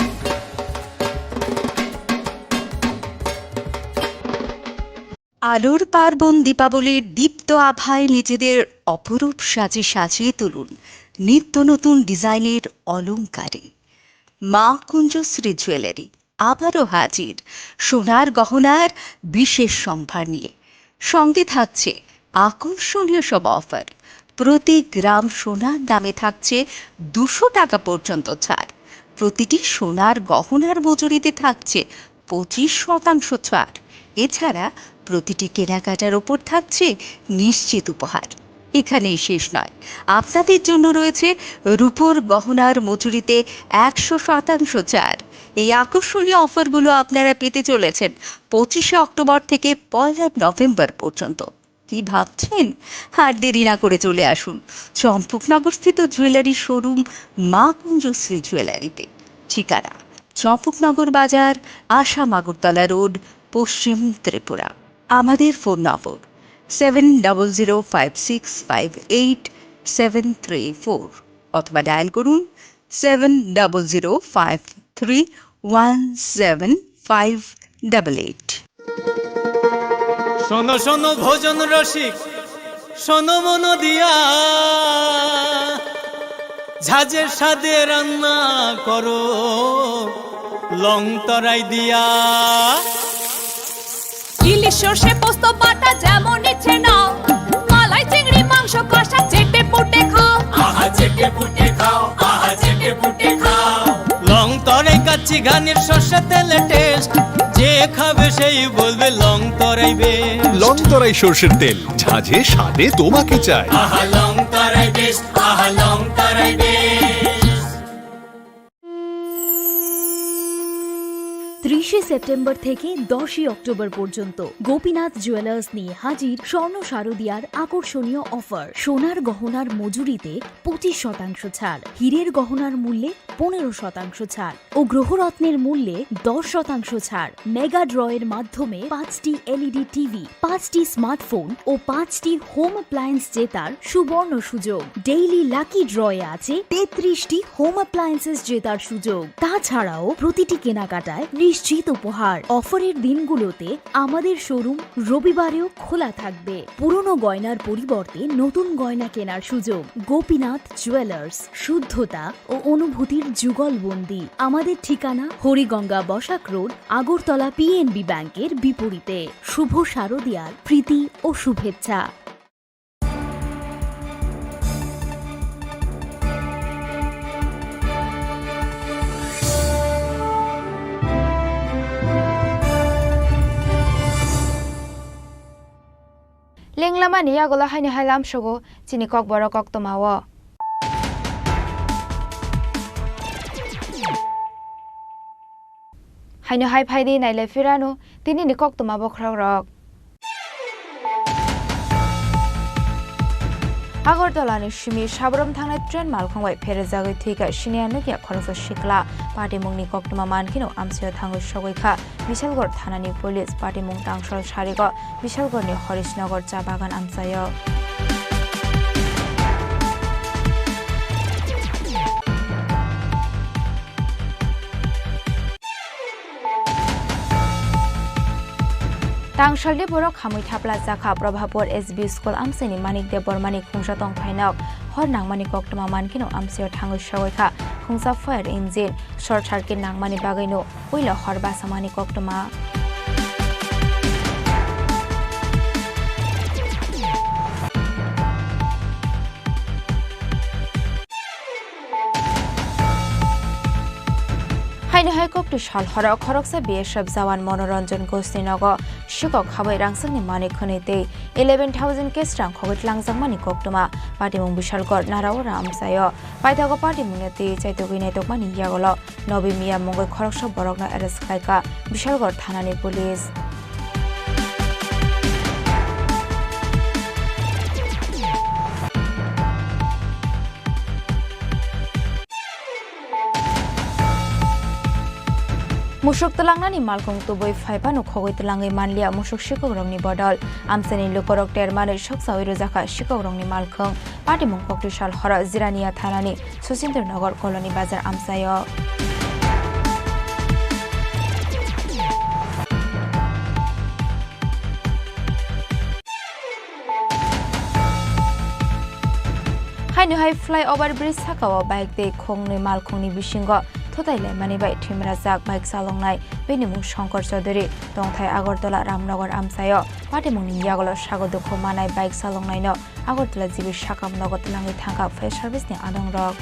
আলোর পার্বণ দীপাবলির দীপ্ত আভায় নিজেদের অপরূপ সাজে সাজিয়ে তুলুন নিত্য নতুন ডিজাইনের অলংকারে। মা কুঞ্জশ্রী জুয়েলারি আবারও হাজির সোনার গহনার বিশেষ সম্ভার নিয়ে। সঙ্গে থাকছে আকর্ষণীয় সব অফার। প্রতি গ্রাম সোনার দামে থাকছে দুশো টাকা পর্যন্ত ছাড়। প্রতিটি সোনার গহনার মজুরিতে থাকছে পঁচিশ শতাংশ ছাড়। এছাড়া প্রতিটি কেনাকাটার ওপর থাকছে নিশ্চিত উপহার। এখানেই শেষ নয়, আপনাদের জন্য রয়েছে রূপোর গহনার মজুরিতে একশো শতাংশ ছাড়। এই আকর্ষণীয় অফারগুলো আপনারা পেতে চলেছেন পঁচিশে অক্টোবর থেকে পয়লা নভেম্বর পর্যন্ত। কি ভাবছেন? আর দেরি না করে চলে আসুন চম্পকনগরস্থিত জুয়েলারি শোরুম মা কুঞ্জশ্রী জুয়েলারিতে। ঠিকানা: চম্পকনগর বাজার, আসাম আগরতলা রোড, পশ্চিম ত্রিপুরা। আমাদের ফোন নম্বর seven double zero five six five eight seven three four অথবা ডায়াল করুন seven double zero five three one seven five double eight. শোনো শোনো ভোজন রসিক, শোনো মন দিয়া, ঝাঁঝের স্বাদে রান্না করো লং তরাই দিয়া। ইলিশ সর্ষে পোস্ত বাটা যেমন ইচ্ছে নাও, মালাই চিংড়ি মাংস কষা চেটে পুটে খাও। আহা চেটে পুটে খাও, আহা চেটে পুটে খাও। লং তরাই কাচ্চি ঘানির সর্ষে তেলে টেস্ট, যে খাবে সেই বলবে লং তরাই বেস্ট। লং তরাই সর্ষের তেল, ঝাঁঝে স্বাদে তোমাকে চাই। আহা লং তরাই বেস্ট, আহা লং তরাই বেস্ট। ত্রিশে সেপ্টেম্বর থেকে দশই অক্টোবর পর্যন্ত গোপীনাথ জুয়েলার্স নিয়ে হাজির স্বর্ণ শারদিয়ার আকর্ষণীয় অফার। সোনার গহনার মজুরিতে পঁচিশ শতাংশ ছাড়, হীরের গহনার মূল্যে পনেরো শতাংশ ছাড় ও গ্রহরত্নের মূল্যে দশ শতাংশ ছাড়। মেগা ড্রয়ের মাধ্যমে পাঁচটি এলইডি টিভি, পাঁচটি স্মার্টফোন ও পাঁচটি হোম অ্যাপ্লায়েন্স জেতার সুবর্ণ সুযোগ। ডেইলি লাকি ড্রয়ে আছে তেত্রিশটি হোম অ্যাপ্লায়েন্সেস জেতার সুযোগ। তাছাড়াও প্রতিটি কেনাকাটায় নিশ্চিত উপহার। অফারের দিনগুলোতে আমাদের শোরুম রবিবারেও খোলা থাকবে। পুরনো গয়নার পরিবর্তে নতুন গয়না কেনার সুযোগ। গোপীনাথ জুয়েলার্স, শুদ্ধতা ও অনুভূতির যুগলবন্দি। আমাদের ঠিকানা হরিগঙ্গা বসাক রোড, আগরতলা পিএনবি ব্যাংকের বিপরীতে। শুভ শারদিয়ার প্রীতি ও শুভেচ্ছা। Lenglamani yagulo haino hai lamsogo chini kokborok koktwmao. Haino hai phaidi nailai phirano tinini koktwma bokhorokrok. Agartala ni simi Sabrom thangnai train malkhung bai pherejagwi thwikha siniya nukya khoroksa sikla. Patimungni koktwma mankheno amchaio thangwi sogwi kha Bishalgarh thanani police. Patimung tangsal sarigo Bishalgarhni Horishnagar cha bagan amchaio. Tangsalni borok hamwi thapla jakha Prabhapur S B school amchaini Manik Debbarmani khungsa tongthainok. Hor nangmani koktwma mankheno amchaio thangwi sogwi kha khungsa fire engine. Short circuit nangmani bagwino puila hor basamani koktwma. Haino hai koktwi sal horo khoroksa B S F jawan Monoranjan Ghoshni nogo sikok habai rangchakni manwi khwnwi tei eleven thousand cash rang khogwi tlangjakmani koktwma. Patimung Bishalgarh Naraura amchaio. Paithago patimungni twi chaitugwi naitokmani yagulo Nobi Miya mungwi khoroksa borokno arrest khlaikha Bishalgarh thanani police. Musuk twlangnani malkhung tubui phaiphano khogwi twlangwi manliya musuk sikokrokni bodol. Amchaini lukorok termanwi soksawi rwjakha sikokrokni malkhung. Patimung koktwi sal horo Jirania thanani Suchindra Nagar Colony Bazar amchaio. Haino hai flyover bridge sakao bike tei khongnwi malkhungni bisingo thutai laimani bai thwimrajak bike chaloknai, bini mung Shankar Chaudhary, tongthai Agartala Ramnagar amchaio. Patimungni yagulo sago dukhu manai bike chaloknaino Agartala G B sakam nogo twlangwi thangkha fire service ni adongrok.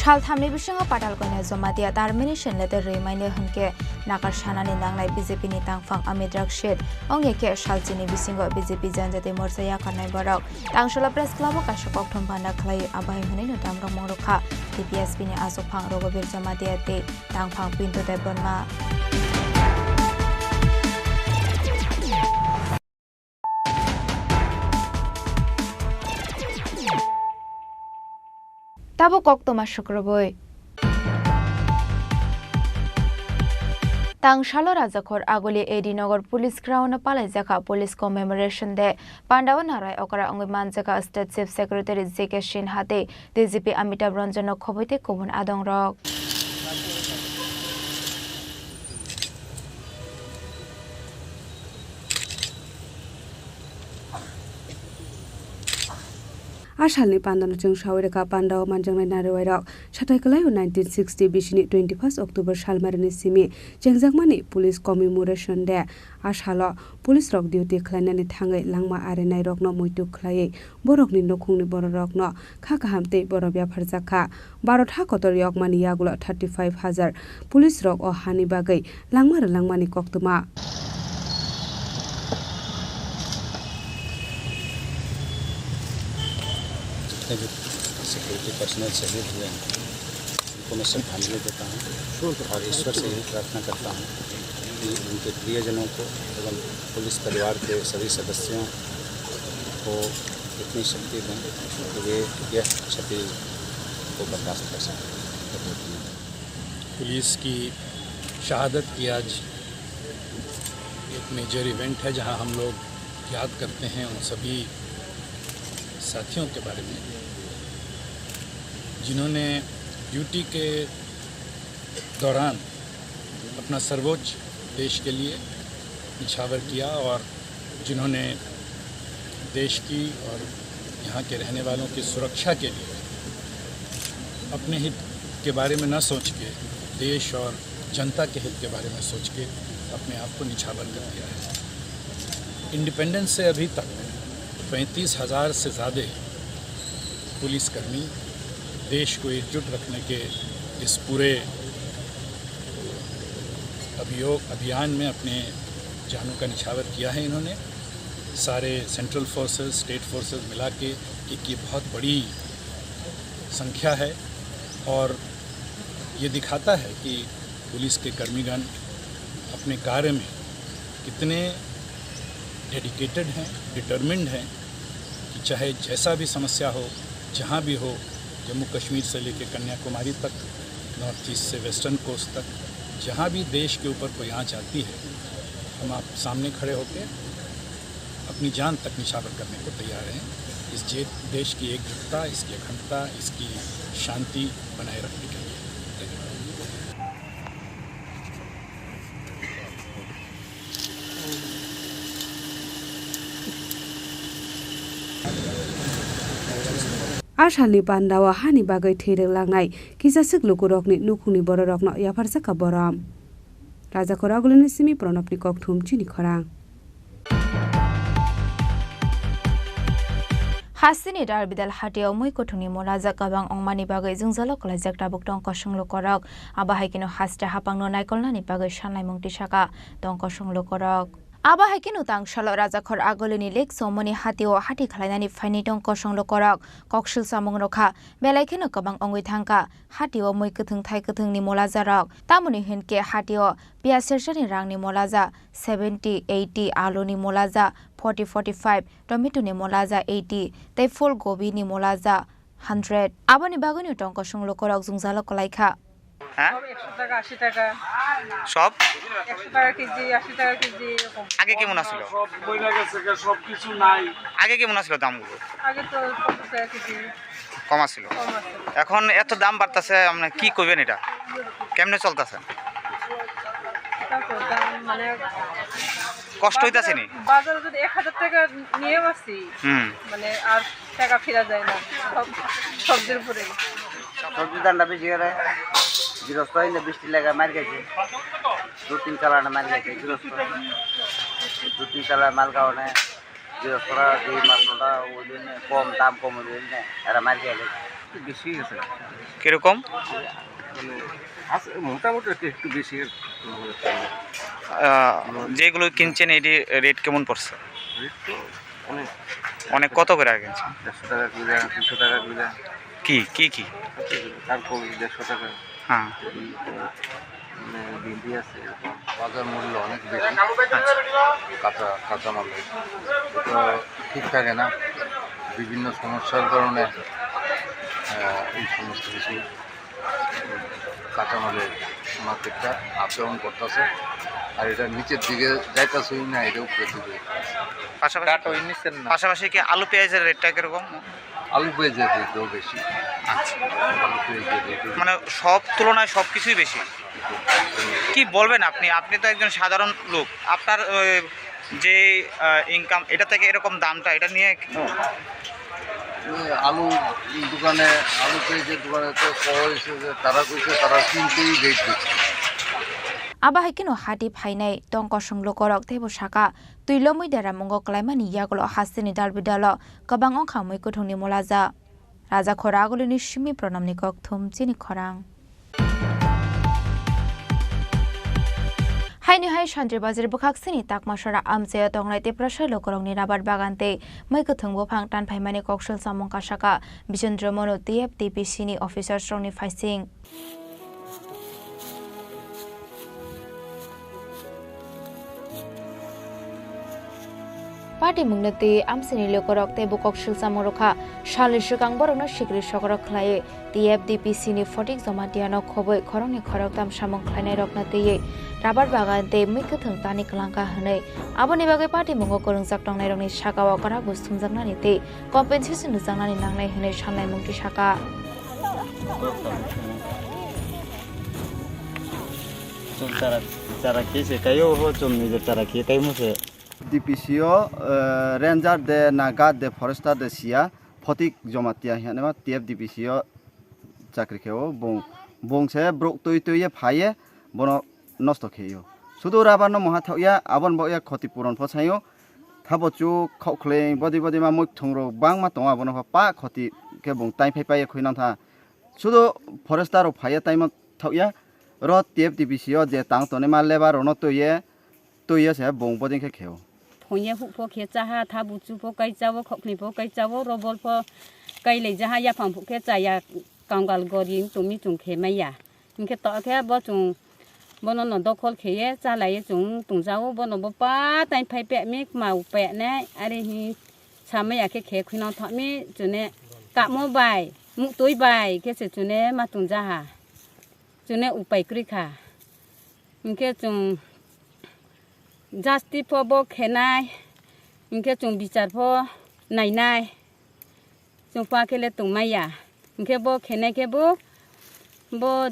Salthamni bisingo Patalkoina Jamatia termination letter rwi mani hwnkhe nakar sanani nangnai B J P ni tangphang Amit Rakshit. Ongya khe salchini bisingo B J P Janjati Morcha yakarnai borok. Tangsala Press Club o kaisa kokthum panda khlai abai hwnwi no damrok mongrok kha T P S P ni achukphang Raghuveer Jamatia tei tangphang Pintu Debbarma. Tabuk koktwma sukrubui. Tangsalo Rajakhor Aguli A D Nagar Police Ground o palaijakha Police Commemoration Day. Pandao narai okra wngwi manjakha State Chief Secretary J K Sinha tei D G P Amitabh Ranjan no khobwi tei kubun adongrok. A salni pandano chwng sawi rwkha, pandao manjaknai nariwairok. Satai kwlaio nineteen sixty bisini twenty-first October salmarini simi chengjakmani Police Commemoration Day. A salo police rok duty khlainani thangwi langma arinairokno muitu khlaiwi borokni nukhungni bororokno kha kaham tei borok yapharjak kha. Bharat ha kotor yokmani yagulo thirty five hajar police rok o hani bagwi langma rwlangmani koktwma. जितने भी security personal शहीद हुए हैं, उनको मैं श्रद्धांजलि देता हूँ और ईश्वर से यही प्रार्थना करता हूँ कि उनके प्रियजनों को एवं पुलिस परिवार के सभी सदस्यों को इतनी शक्ति दें कि वे यह क्षति को बर्दाश्त कर सकें। पुलिस की शहादत की आज एक मेजर इवेंट है, जहां हम लोग याद करते हैं उन सभी साथियों के बारे में, जिन्होंने ड्यूटी के दौरान अपना सर्वोच्च देश के लिए निछावर किया और जिन्होंने देश की और यहाँ के रहने वालों की सुरक्षा के लिए अपने हित के बारे में न सोच के, देश और जनता के हित के बारे में सोच के अपने आप को निछावर कर दिया है। इंडिपेंडेंस से अभी तक पैंतीस हज़ार से ज़्यादा पुलिसकर्मी देश को एकजुट रखने के इस पूरे अभियोग, अभियान में अपने जानों का निछावर किया है इन्होंने। सारे सेंट्रल फोर्सेस, स्टेट फोर्सेस मिला के एक ये बहुत बड़ी संख्या है और ये दिखाता है कि पुलिस के कर्मीगण अपने कार्य में कितने डेडिकेटेड हैं, डिटरमिन्ड हैं कि चाहे जैसा भी समस्या हो, जहाँ भी हो, जम्मू कश्मीर से लेकर कन्याकुमारी तक, नॉर्थ ईस्ट से वेस्टर्न कोस्ट तक, जहाँ भी देश के ऊपर कोई आँच आती है, हम आप सामने खड़े होकर अपनी जान तक निछावर करने को तैयार हैं, इस जे-, देश की एकजुटता, इसकी अखंडता, इसकी शांति बनाए रखने के लिए। धन्यवाद। Asalni pandao hani bagwi thwi rwklangnai kisaswk lukurokni nukhungni bororokno yapharjakha borom. Rajakhor Agulini simi Pranabni kokthum chini khorang. Hasteni Darbidal hatio mui kuthungni molaja kwbang wngmani bagwi jwngjalo kwlaijak tabuk tong kosong lukorok. Abo hai kheno haste hapangno naikolnani bagwi sanlaimung tisaka tong kosong lukorok. Abo hai kheno tangsalo Rajakhor Agulini Lake Somoni hatio hati khwlainani phaini tong kosong lukorok. Koksil samung rokha, belai kheno kwbang wngwi thangkha. Hatio mui kwthwng thai kwthwngni molajarok. Tamoni hinkhe hatio piyaj sersani rangni molaja, seventy, eighty, aluni molaja, forty, forty-five, tomato ni molaja, eighty, tei phul gobi ni molaja, hundred. Aboni bagwino tong kosong lukurok jwngjalo kwlaikha. হ্যাঁ? সব একশো টাকা, আশি টাকা। সব? একশো টাকা কেজি, আশি টাকা কেজি, এরকম। আগে কেমন আছিল? সব বইলা গেছে, সব কিছু নাই। আগে কেমন আছিল দামগুলো? আগে তো পঞ্চাশ টাকা কেজি। কম আছিল। কম আছিল। এখন এত দাম বাড়তাছে, আপনি কি কইবেন এটা? কেমনে চলতাছেন? এটা তো দাম মানে কষ্ট হইতাছে নি? বাজারে যদি এক হাজার টাকা নিয়েও আসি, হুম। মানে আর টাকা ফেরা যায় না, সব সবজির উপরে। সবজির দামটা বেশি করে গৃহস্থ হইলে বিশ টাকা মার খাইছে, দু তিন চালানে মার খাইছে গৃহস্থ, দু তিন চালা মাল খাওয়ানে গৃহস্থরা যে মালটা ওই জন্য কম দাম কম ওই জন্য এরা মার খাইলে। একটু বেশি গেছে। কিরকম? মানে আছে, মোটামুটি একটু, একটু বেশি। আহ, যেগুলো কিনছেন, এটি রেট কেমন পড়ছে? রেট তো অনেক। অনেক কত করে কিনছেন? দেড়শো টাকা কিলো, দুশো টাকা কিলো। কি, কি, কি? তারপর দেড়শো টাকা। হ্যাঁ। মানে, ভিন্ডি আছে। বাজার মূল্য অনেক বেশি। আচ্ছা। কাঁচা, কাঁচা মালের। এটা ঠিক থাকে না। বিভিন্ন সমস্যার কারণে, আহ, এই সমস্ত কিছু কাঁচামালের মার্কেটটা আপ ডাউন করতেছে, আর এটা নিচের দিকে যাইতেছেই না, এটা উপরের দিকে যাইতেছে। পাশাপাশি, পাশাপাশি কি আলু পেঁয়াজের রেটটা কিরকম? আলু পেঁয়াজের রেটও বেশি। আচ্ছা। আলু পেঁয়াজের রেটও বেশি। মানে সব তুলনায় সব কিছুই বেশি। কি বলবেন আপনি? আপনি তো একজন সাধারণ লোক, আপনার, আহ, যে, আহ, ইনকাম, এটা থেকে এরকম দামটা, এটা নিয়ে কি? এই আলু দোকানে, আলু পেঁয়াজের দোকানে তো কওয়া হয়েছে যে তারা কইছে তারা কিনতেই রেট দিচ্ছে। Abo hai kheno hati phainai tong kosong lukorok teibo saka, twi lomwi deramungo kwlaimani yagulo hasteni dalbidalo kwbang wngkha mui kuthungni molaja. Raja Khoragulini simi Pranamni kokthum chini khorang. Haini hai Santri Bazar bwkhaksini Takmasora amchaio tongnai Tiprasa lukurokni rabar bagan tei mwi kwthwng buphang tanphaimani koksil samung kasaka Bijendra Manu T F D P C ni officers rokni phaising. Party mungno twi amchaini lukurok tei bukok silsamung rwkha. Salni swkang borokno sikri sokorok khlaiwi T F D P C ni Photik Jamatia no khobwi khoroknwi khoroktham samung khlainairokno twiwi rabar bagan tei mwi kwthwng tani kwlangkha hwnwi, aboni bagwi party mungo kwrwngjak tongnairokni sakao kwrak bo sumjaknani tei compensation rwjaknani nangnai hwnwi sanlaimung tisaka. Chwng chara, chara khe se kaio, ho chwng nije chara khe kaimo se. D P C o, eh, ranger de, naga de, forester de siya, Photik Jamatia hinwi ma T F D P C o chakri khe o bung, bung se bruk twi twi ye phai ye bono nosto khe yo. Sudu rabar no moha thok ya, abon bo ya khoti puron pho sayo. Thabo chu khok khleng bodi bodi ma mui thung rok bang ma tongo, abono pha pa khoti khe bung tai phai pa ye khui nang tha. Sudu forester rok phai ye tai ma thok ya. Ro T F D P C o je tang tonwi ma lebar rok no twi ye, twi ye se bung boding khe kheo. Phung ye huk pho khe cha ha, tha buchu pho kai cha o, khokni pho kai cha o, robol pho kai lai ja ha, yaphang pho khe cha ya, kangal gori tumi chung khe mai ya. Hinkhe to khe bo chung bono no dokhol khe ye cha lai ye chung tong ja o, bono bo pa tai phai pe mi kma u pe ne, are hi sa mai ya khe khe khui nang tha mi chune kamo bai, muktwi bai khe se chune ma tong ja ha. Chune upai kwrwi kha. Hinkhe chwng justice pho bo khenai, hinkhe chwng bichar pho nainai, chwng pa khe le tongmai ya. Hinkhe bo khenai khe bo, bo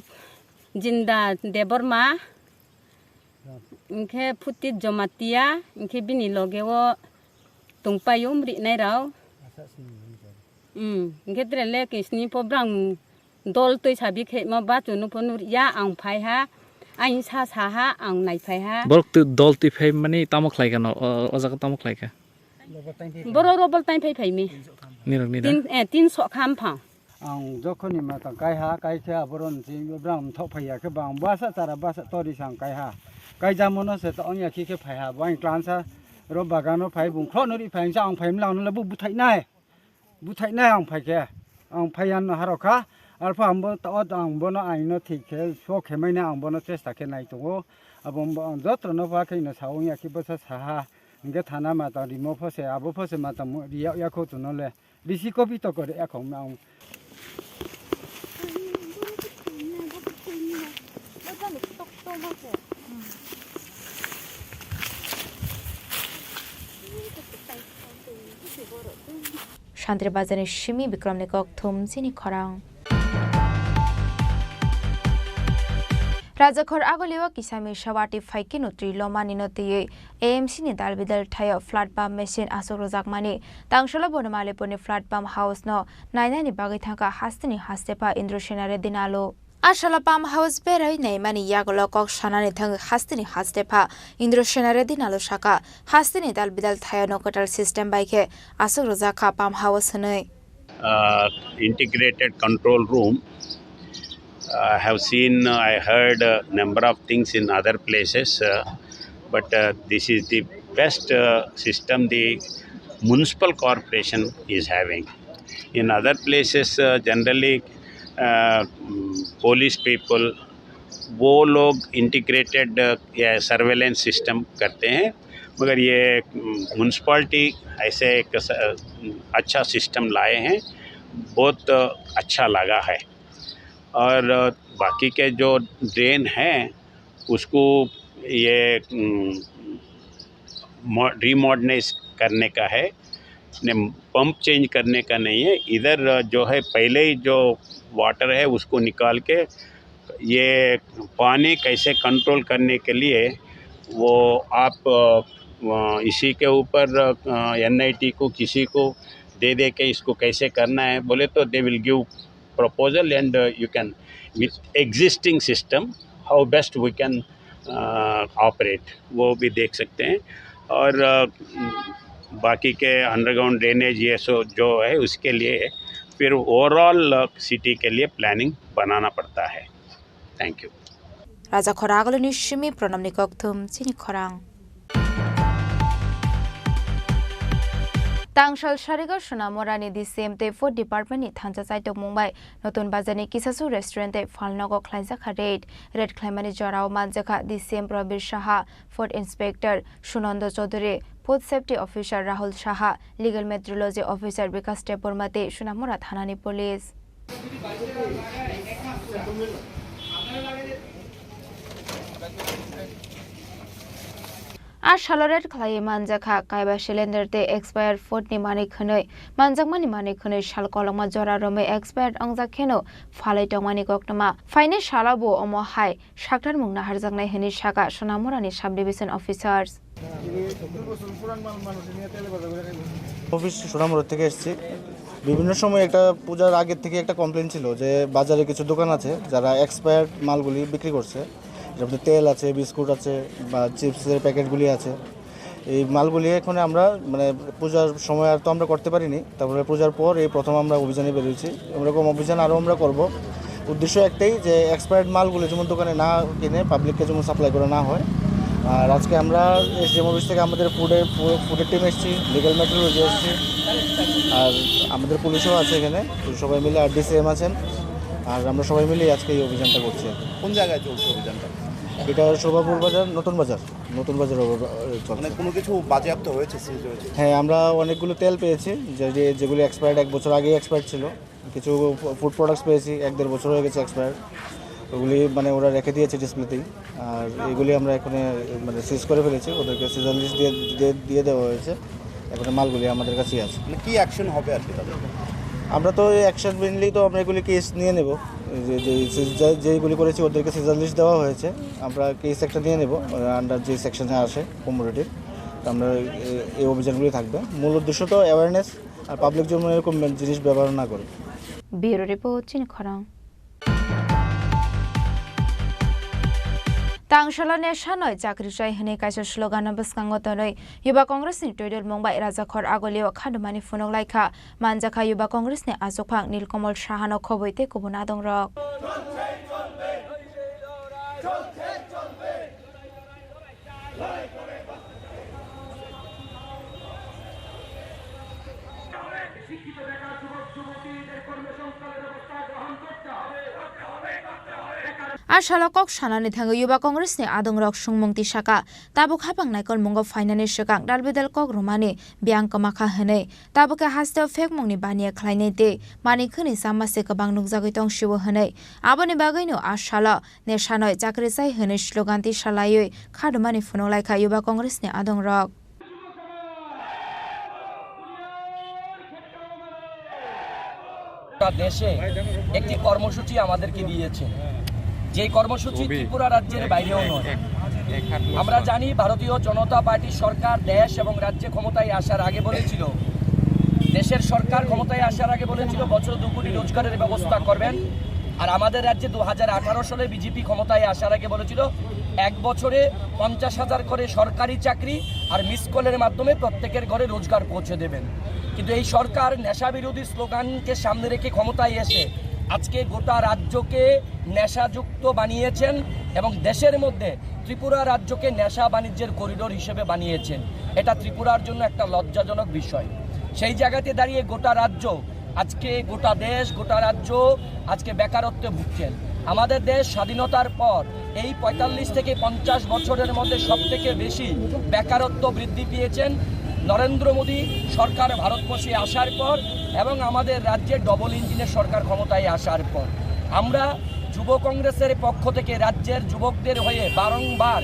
Jinda Debbarma, hinkhe Phutit Jamatia, hinkhe bini loge o tongpai o umrinai rok. Hmm, hinkhe tere le kisni pho brang dol twi sabi khe ma bachu no pho nuriya ang phai ha, ang sa sa ha, ang nai phai ha. Borok twi dol twi phai mani tamo khlai kha no, o, o jaga tamo khlai kha? Borok robol tai phai phai mi. Nirok ni da? Tin, eh, tin sok kham phang. Ang jokhoni ma tang kai ha, kai khe aboro nji brang thok phai ya khe bang basa chara basa tori sang kai ha. Kai jamo no se to ong ya khi khe phai ha, bo ang tlan sa ro bagano phai bung khro nuri phai ang sa ang phai mlang no le bu buthai nai. Buthainai ang phai khe, ang phai yan no harok kha, arpho ang bo ta-, o ang bono aino thik khe, so khe maina ang bono chesta khe nai tongo. Abo ang joto no pha khe ino sa ong ya khe bwsa sa ha, hingkhe thana ma tang rimo pho se, abo pho se ma tang riya ya kho tono le, risi kopi to kore ya khong ang. Santri Bazarni simi Bikramni kok thum chini khorang. Rajakhor Agulio kisa misa watwi phaikhe nutri lomani no twiwi A M C ni dalbidal thaio flood pump machine aswk rwjakmani. Tangsalo bono Malipurni flood pump house no nainani bagwi thangkha hasteni hastepha Indra Sena Reddy Nalu. Asala pump house berai naimani yagulo kok sanani thangwi hasteni hastepha Indra Sena Reddy Nalu saka, hasteni dalbidal thaio no kwtal system bai khe aswk rwjakha pump house hwnwi. Uh, integrated control room. I have seen, uh, I heard a number of things in other places, uh, but, uh, this is the best, uh, system the municipal corporation is having. In other places, uh, generally, uh, mm, police people, वो लोग integrated, uh, या surveillance system करते हैं, मगर ये, mm, municipality ऐसे एक स-, अच्छा system लाए हैं, बहुत, uh, अच्छा लगा है। और, uh, बाकी के जो drain हैं, उसको ये, mm, मो-, remodernize करने का है, ने pump change करने का नहीं है। इधर जो है, पहले ही जो water है, उसको निकाल के ये पानी कैसे control करने के लिए वो आप, अ, इसी के ऊपर, अ, N I T को, किसी को दे दे के इसको कैसे करना है बोले तो they will give proposal and, uh, you can, with existing system, how best we can, uh, operate, वो भी देख सकते हैं। और, uh, बाकी के underground drainage ये सो जो है, उसके लिए फिर overall, uh, city के लिए planning बनाना पड़ता है। Thank you। Raja khora agulini simi pranamni kokthum chini khorang. Tangsal Sarigo Sonamorani D C M tei Food Department ni thansa chaitok mungbai Notun Bazar ni Kisasu Restaurant tei Phalnogo khlaijak kha raid. Raid khlaimani jorao manjakha D C M Prabir Saha, Food Inspector Sunanda Chaudhary, Food Safety Officer Rahul Saha, Legal Metrology Officer Bikash Debbarma tei Sonamora Thanani Police. A salo raid khlaiwi manjakha kaiba cylinder tei expired food ni manwi khwnwi. Manjakmani manwi khwnwi sal kolokma jora romwi expired wngjak kheno phalwi tongmani koktwma. Phaini salo bo omo hai saktarmung naharjaknai hwnwi sakha Sonamorani Sub Division Officers. Office Sunamganj থেকে এসেছি। বিভিন্ন সময় একটা পূজার আগের থেকে একটা কমপ্লেন ছিল যে বাজারে কিছু দোকান আছে যারা এক্সপায়ার্ড মালগুলি বিক্রি করছে, যেমন তেল আছে, বিস্কুট আছে বা চিপসের প্যাকেটগুলি আছে। এই মালগুলি এখন আমরা, মানে, পূজার সময় আর তো আমরা করতে পারিনি, তারপরে পূজার পর এই প্রথম আমরা অভিযানে বেরিয়েছি। এরকম অভিযান আরও আমরা করব। উদ্দেশ্য একটাই যে এক্সপায়ার্ড মালগুলো যেমন দোকানে না কিনে পাবলিককে যেমন সাপ্লাই করা না হয়। আর আজকে আমরা এসডিএম অফিস থেকে আমাদের ফুডের, ফু-, ফুডের টিম এসেছি, লিগ্যাল মেট্রোলজি এসেছি, আর আমাদের পুলিশও আছে এখানে। তো সবাই মিলে, আর ডিসিএম আছেন, আর আমরা সবাই মিলেই আজকে এই অভিযানটা করছি আর কি। কোন জায়গায় চলছে অভিযানটা? এটা শোভাপুর বাজার, নতুন বাজার, নতুন বাজার ওভার, এ, চলছে। মানে কোনো কিছু বাজেয়াপ্ত হয়েছে, সিজ হয়েছে? হ্যাঁ, আমরা অনেকগুলো তেল পেয়েছি, যে, যে, যেগুলি এক্সপায়ার্ড, এক বছর আগেই এক্সপায়ার্ড ছিল। কিছু ফু-, ফুড প্রোডাক্টস পেয়েছি, এক দেড় বছর হয়ে গেছে এক্সপায়ার। ওগুলি, মানে, ওরা রেখে দিয়েছে ডিসপ্লেতেই। আর এগুলি আমরা এখন, এ, মানে, সিজ করে ফেলেছি, ওদেরকে সিজন লিস্ট দিয়ে, দিয়ে, দিয়ে দেওয়া হয়েছে। এখন মালগুলি আমাদের কাছেই আছে। মানে, কি অ্যাকশন হবে আর কি তাদের? আমরা তো এই অ্যাকশন মেইনলি তো আমরা এগুলি কেস নিয়ে নেব। এই যে, যে, যে, যে, যেইগুলি করেছি ওদেরকে সিজন লিস্ট দেওয়া হয়েছে, আমরা কেস একটা নিয়ে নেব, আন্ডার যে সেকশনে আসে কমোডিটির। তো আমরা এ-, এই অভিযানগুলি থাকবে। মূল উদ্দেশ্য তো অ্যাওয়ারনেস, আর পাবলিক যেন এরকম জিনিস ব্যবহার না করে। Bureau Report, chini khorang. Tangsalo nesha noi chakri chai hwnwi kaisa slogan no bwskango tonwi Yuba Congress ni twidul mung bai Rajakhor Agulio khadumani phunuk laikha. Manjakha Yuba Congress ni achukphang Nilkamal Saha no khobwi tei kubun adongrok. A salo kok sanani thangwi Yuba Congress ni adongrok sungmung tisaka, tabuk hapang naikolmungo phainani swkang dalbidal kok rwmani biyang kwmakha hwnwi, tabuk khe hasteo phekmungni baniya khlainai tei manwi khwnwi chamma se kwbang nukjagwi tongsio hwnwi. Aboni bagwino a salo nesha noi chakri chai hwnwi slogan tisalaiwi khadumani phunuk laikha Yuba Congress ni adongrok. গোটা দেশে একটি কর্মসূচি আমাদেরকে দিয়েছে, যে কর্মসূচি ত্রিপুরা রাজ্যের বাইরেও নয়। আমরা জানি ভারতীয় জনতা পার্টি সরকার দেশ এবং রাজ্যে ক্ষমতায় আসার আগে বলেছিল, দেশের সরকার ক্ষমতায় আসার আগে বলেছিল বছরে দু কোটি রোজগারের ব্যবস্থা করবেন। আর আমাদের রাজ্যে দু হাজার আঠারো সালে বিজেপি ক্ষমতায় আসার আগে বলেছিল এক বছরে পঞ্চাশ হাজার করে সরকারি চাকরি আর মিস কলের মাধ্যমে প্রত্যেকের ঘরে রোজগার পৌঁছে দেবেন। কিন্তু এই সরকার নেশা বিরোধী স্লোগানকে সামনে রেখে ক্ষমতায় এসে আজকে গোটা রাজ্যকে নেশাযুক্ত বানিয়েছেন এবং দেশের মধ্যে ত্রিপুরা রাজ্যকে নেশা বাণিজ্যের করিডোর হিসেবে বানিয়েছেন। এটা ত্রিপুরার জন্য একটা লজ্জাজনক বিষয়। সেই জায়গাতে দাঁড়িয়ে গোটা রাজ্য, আজকে গোটা দেশ, গোটা রাজ্য আজকে বেকারত্বে ভুগছেন। আমাদের দেশ স্বাধীনতার পর এই পঁয়তাল্লিশ থেকে পঞ্চাশ বছরের মধ্যে সব থেকে বেশি বেকারত্ব বৃদ্ধি পেয়েছেন নরেন্দ্র মোদী সরকার ভারতবর্ষে আসার পর এবং আমাদের রাজ্যে ডবল ইঞ্জিনের সরকার ক্ষমতায় আসার পর। আমরা যুব কংগ্রেসের পক্ষ থেকে রাজ্যের যুবকদের হয়ে বারংবার,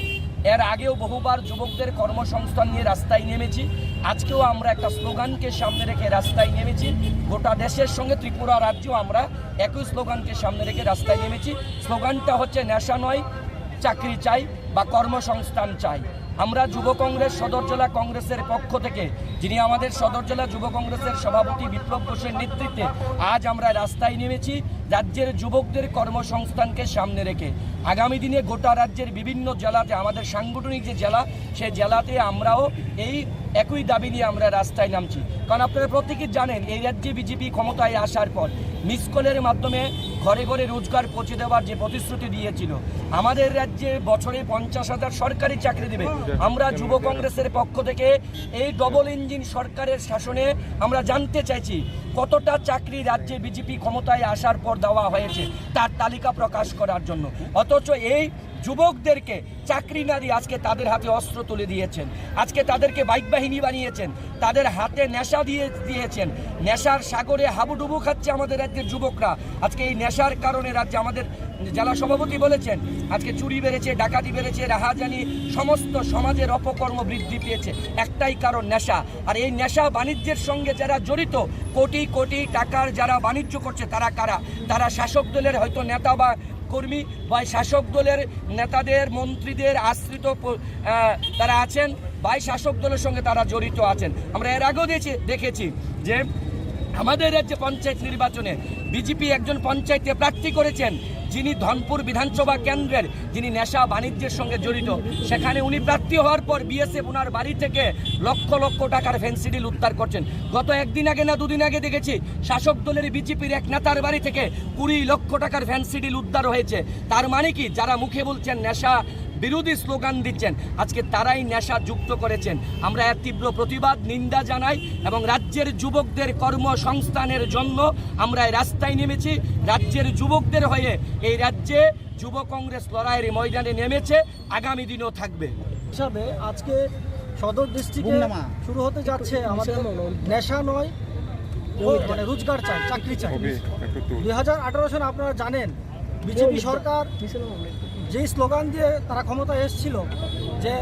এর আগেও বহুবার যুবকদের কর্মসংস্থান নিয়ে রাস্তায় নেমেছি। আজকেও আমরা একটা স্লোগানকে সামনে রেখে রাস্তায় নেমেছি। গোটা দেশের সঙ্গে ত্রিপুরা রাজ্যেও আমরা একই স্লোগানকে সামনে রেখে রাস্তায় নেমেছি। স্লোগানটা হচ্ছে নেশা নয়, চাকরি চাই বা কর্মসংস্থান চাই। আমরা যুব কংগ্রেস সদর জেলা কংগ্রেসের পক্ষ থেকে, যিনি আমাদের সদর জেলা যুব কংগ্রেসের সভাপতি বিপ্লব ঘোষের নেতৃত্বে আজ আমরা রাস্তায় নেমেছি রাজ্যের যুবকদের কর্মসংস্থানকে সামনে রেখে। আগামী দিনে গোটা রাজ্যের বিভিন্ন জেলাতে, আমাদের সাংগঠনিক যে জেলা, সে জেলাতে আমরাও এই একই দাবি নিয়ে আমরা রাস্তায় নামছি। কারণ আপনারা প্রত্যেকেই জানেন, এই রাজ্যে বিজেপি ক্ষমতায় আসার পর মিস কলের মাধ্যমে ঘরে ঘরে রোজগার পৌঁছে দেওয়ার যে প্রতিশ্রুতি দিয়েছিল, আমাদের রাজ্যে বছরে পঞ্চাশ হাজার সরকারি চাকরি দেবে। আমরা যুব কংগ্রেসের পক্ষ থেকে এই ডবল ইঞ্জিন সরকারের শাসনে আমরা জানতে চাইছি, কতটা চাকরি রাজ্যে বিজেপি ক্ষমতায় আসার পর দেওয়া হয়েছে, তার তালিকা প্রকাশ করার জন্য। অথচ এই যুবকদেরকে চাকরি না দিয়ে আজকে তাদের হাতে অস্ত্র তুলে দিয়েছেন, আজকে তাদেরকে বাইক বাহিনী বানিয়েছেন, তাদের হাতে নেশা দিয়ে দিয়েছেন। নেশার সাগরে হাবুডুবু খাচ্ছে আমাদের রাজ্যের যুবকরা। আজকে এই নেশার কারণে রাজ্যে আমাদের জেলা সভাপতি বলেছেন, আজকে চুরি বেড়েছে, ডাকাতি বেড়েছে, রাহাজানি, সমস্ত সমাজের অপকর্ম বৃদ্ধি পেয়েছে। একটাই কারণ, নেশা। আর এই নেশা বাণিজ্যের সঙ্গে যারা জড়িত, কোটি কোটি টাকার যারা বাণিজ্য করছে, তারা কারা? তারা শাসক দলের হয়তো নেতা বা কর্মী, বা শাসক দলের নেতাদের, মন্ত্রীদের আশ্রিত প-, আহ, তারা আছেন, বা শাসক দলের সঙ্গে তারা জড়িত আছেন। আমরা এর আগেও দেখেছি, দেখেছি যে আমাদের রাজ্যে পঞ্চায়েত নির্বাচনে বিজেপি একজন পঞ্চায়েতে প্রার্থী করেছেন, যিনি ধনপুর বিধানসভা কেন্দ্রের, যিনি নেশা বাণিজ্যের সঙ্গে জড়িত। সেখানে উনি প্রার্থী হওয়ার পর বিএসএফ ওনার বাড়ি থেকে লক্ষ লক্ষ টাকার ফেন্সিডিল উদ্ধার করছেন। গত একদিন আগে না দুদিন আগে দেখেছি, শাসক দলের বিজেপির এক নেতার বাড়ি থেকে কুড়ি লক্ষ টাকার ফেন্সিডিল উদ্ধার হয়েছে। তার মানে কি, যারা মুখে বলছেন নেশা বিরোধী স্লোগান দিচ্ছেন, আজকে তারাই নেশা যুক্ত করেছেন। আমরা এর তীব্র প্রতিবাদ, নিন্দা জানাই এবং রাজ্যের যুবকদের কর্মসংস্থানের জন্য আমরা এই রাস্তায় নেমেছি। রাজ্যের যুবকদের হয়ে এই রাজ্যে যুব কংগ্রেস লড়াইয়ের ময়দানে নেমেছে, আগামী দিনও থাকবে। হিসাবে আজকে সদর ডিস্ট্রিক্টে শুরু হতে যাচ্ছে আমাদের নেশা নয়, ও, মানে রোজগার চাই, চাকরি চাই। দুই হাজার আঠারো সালে আপনারা জানেন, বিজেপি সরকার যেই স্লোগান দিয়ে তারা ক্ষমতায় এসেছিল যে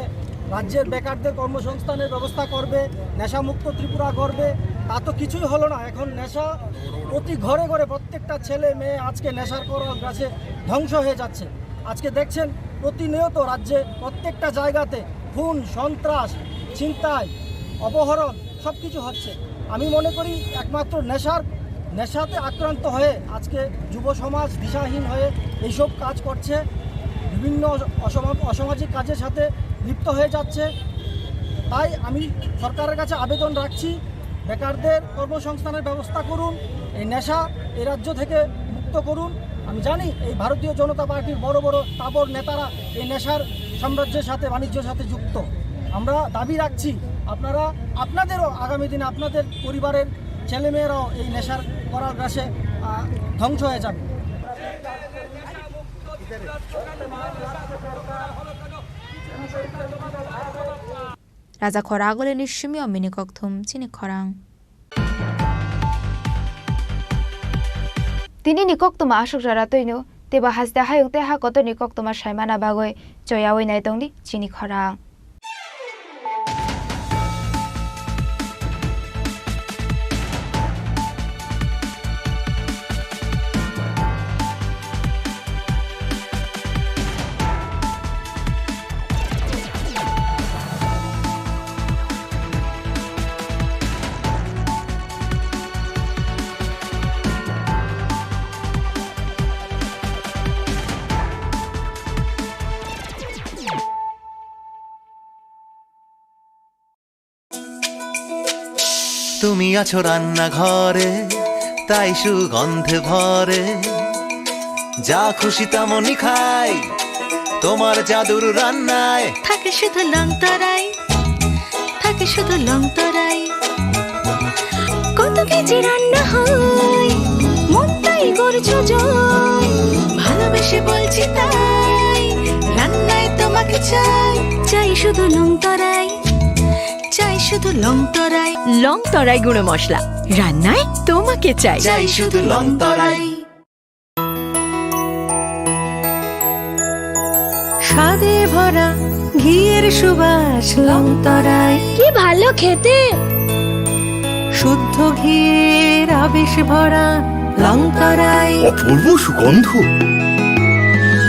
রাজ্যের বেকারদের কর্মসংস্থানের ব্যবস্থা করবে, নেশামুক্ত ত্রিপুরা করবে, তা তো কিছুই হলো না। এখন নেশা প্রতি ঘরে ঘরে, প্রত্যেকটা ছেলে মেয়ে আজকে নেশার করাল গ্রাসে ধ্বংস হয়ে যাচ্ছে। আজকে দেখছেন, প্রতিনিয়ত রাজ্যে প্রত্যেকটা জায়গাতে খুন, সন্ত্রাস, ছিনতাই, অপহরণ সব কিছু হচ্ছে। আমি মনে করি একমাত্র নেশার, নেশাতে আক্রান্ত হয়ে আজকে যুব সমাজ দিশাহীন হয়ে এইসব কাজ করছে, বিভিন্ন অসম-, অসামাজিক কাজের সাথে লিপ্ত হয়ে যাচ্ছে। তাই আমি সরকারের কাছে আবেদন রাখছি, বেকারদের কর্মসংস্থানের ব্যবস্থা করুন, এই নেশা এই রাজ্য থেকে মুক্ত করুন। আমি জানি এই ভারতীয় জনতা পার্টির বড় বড় তাবর নেতারা এই নেশার সাম্রাজ্যের সাথে, বাণিজ্যের সাথে যুক্ত। আমরা দাবি রাখছি, আপনারা, আপনাদেরও আগামী দিনে আপনাদের পরিবারের ছেলেমেয়েরাও এই নেশার করাল গ্রাসে, আহ, ধ্বংস হয়ে যাবে। Raja Khora agulini simio mini kokthum chini khorang. Tini ni koktwma aswk jora twino, teibo haste hayung tei ha kotor ni koktwma saimana bagwi choyawi nai tongdi chini khorang. তুমি আছো রান্নাঘরে, তাই সুগন্ধে ভরে। যা খুশি তেমনই খাই, তোমার জাদুর রান্নায়। থাকে শুধু লংতরাই, থাকে শুধু লংতরাই। কত কেজি রান্না হয়, মনটাই করছো জয়। ভালোবেসে বলছি তাই, রান্নায় তোমাকে চাই। চাই শুধু লংতরাই, চাই শুধু লংতরাই। লংতরাই গুঁড়ো মশলা, রান্নায় তোমাকে চাই। চাই শুধু লংতরাই। স্বাদে ভরা ঘিয়ের সুবাস লংতরাই। কি ভালো খেতে। শুদ্ধ ঘিয়ের আবেশ ভরা লংতরাই। অপূর্ব সুগন্ধ।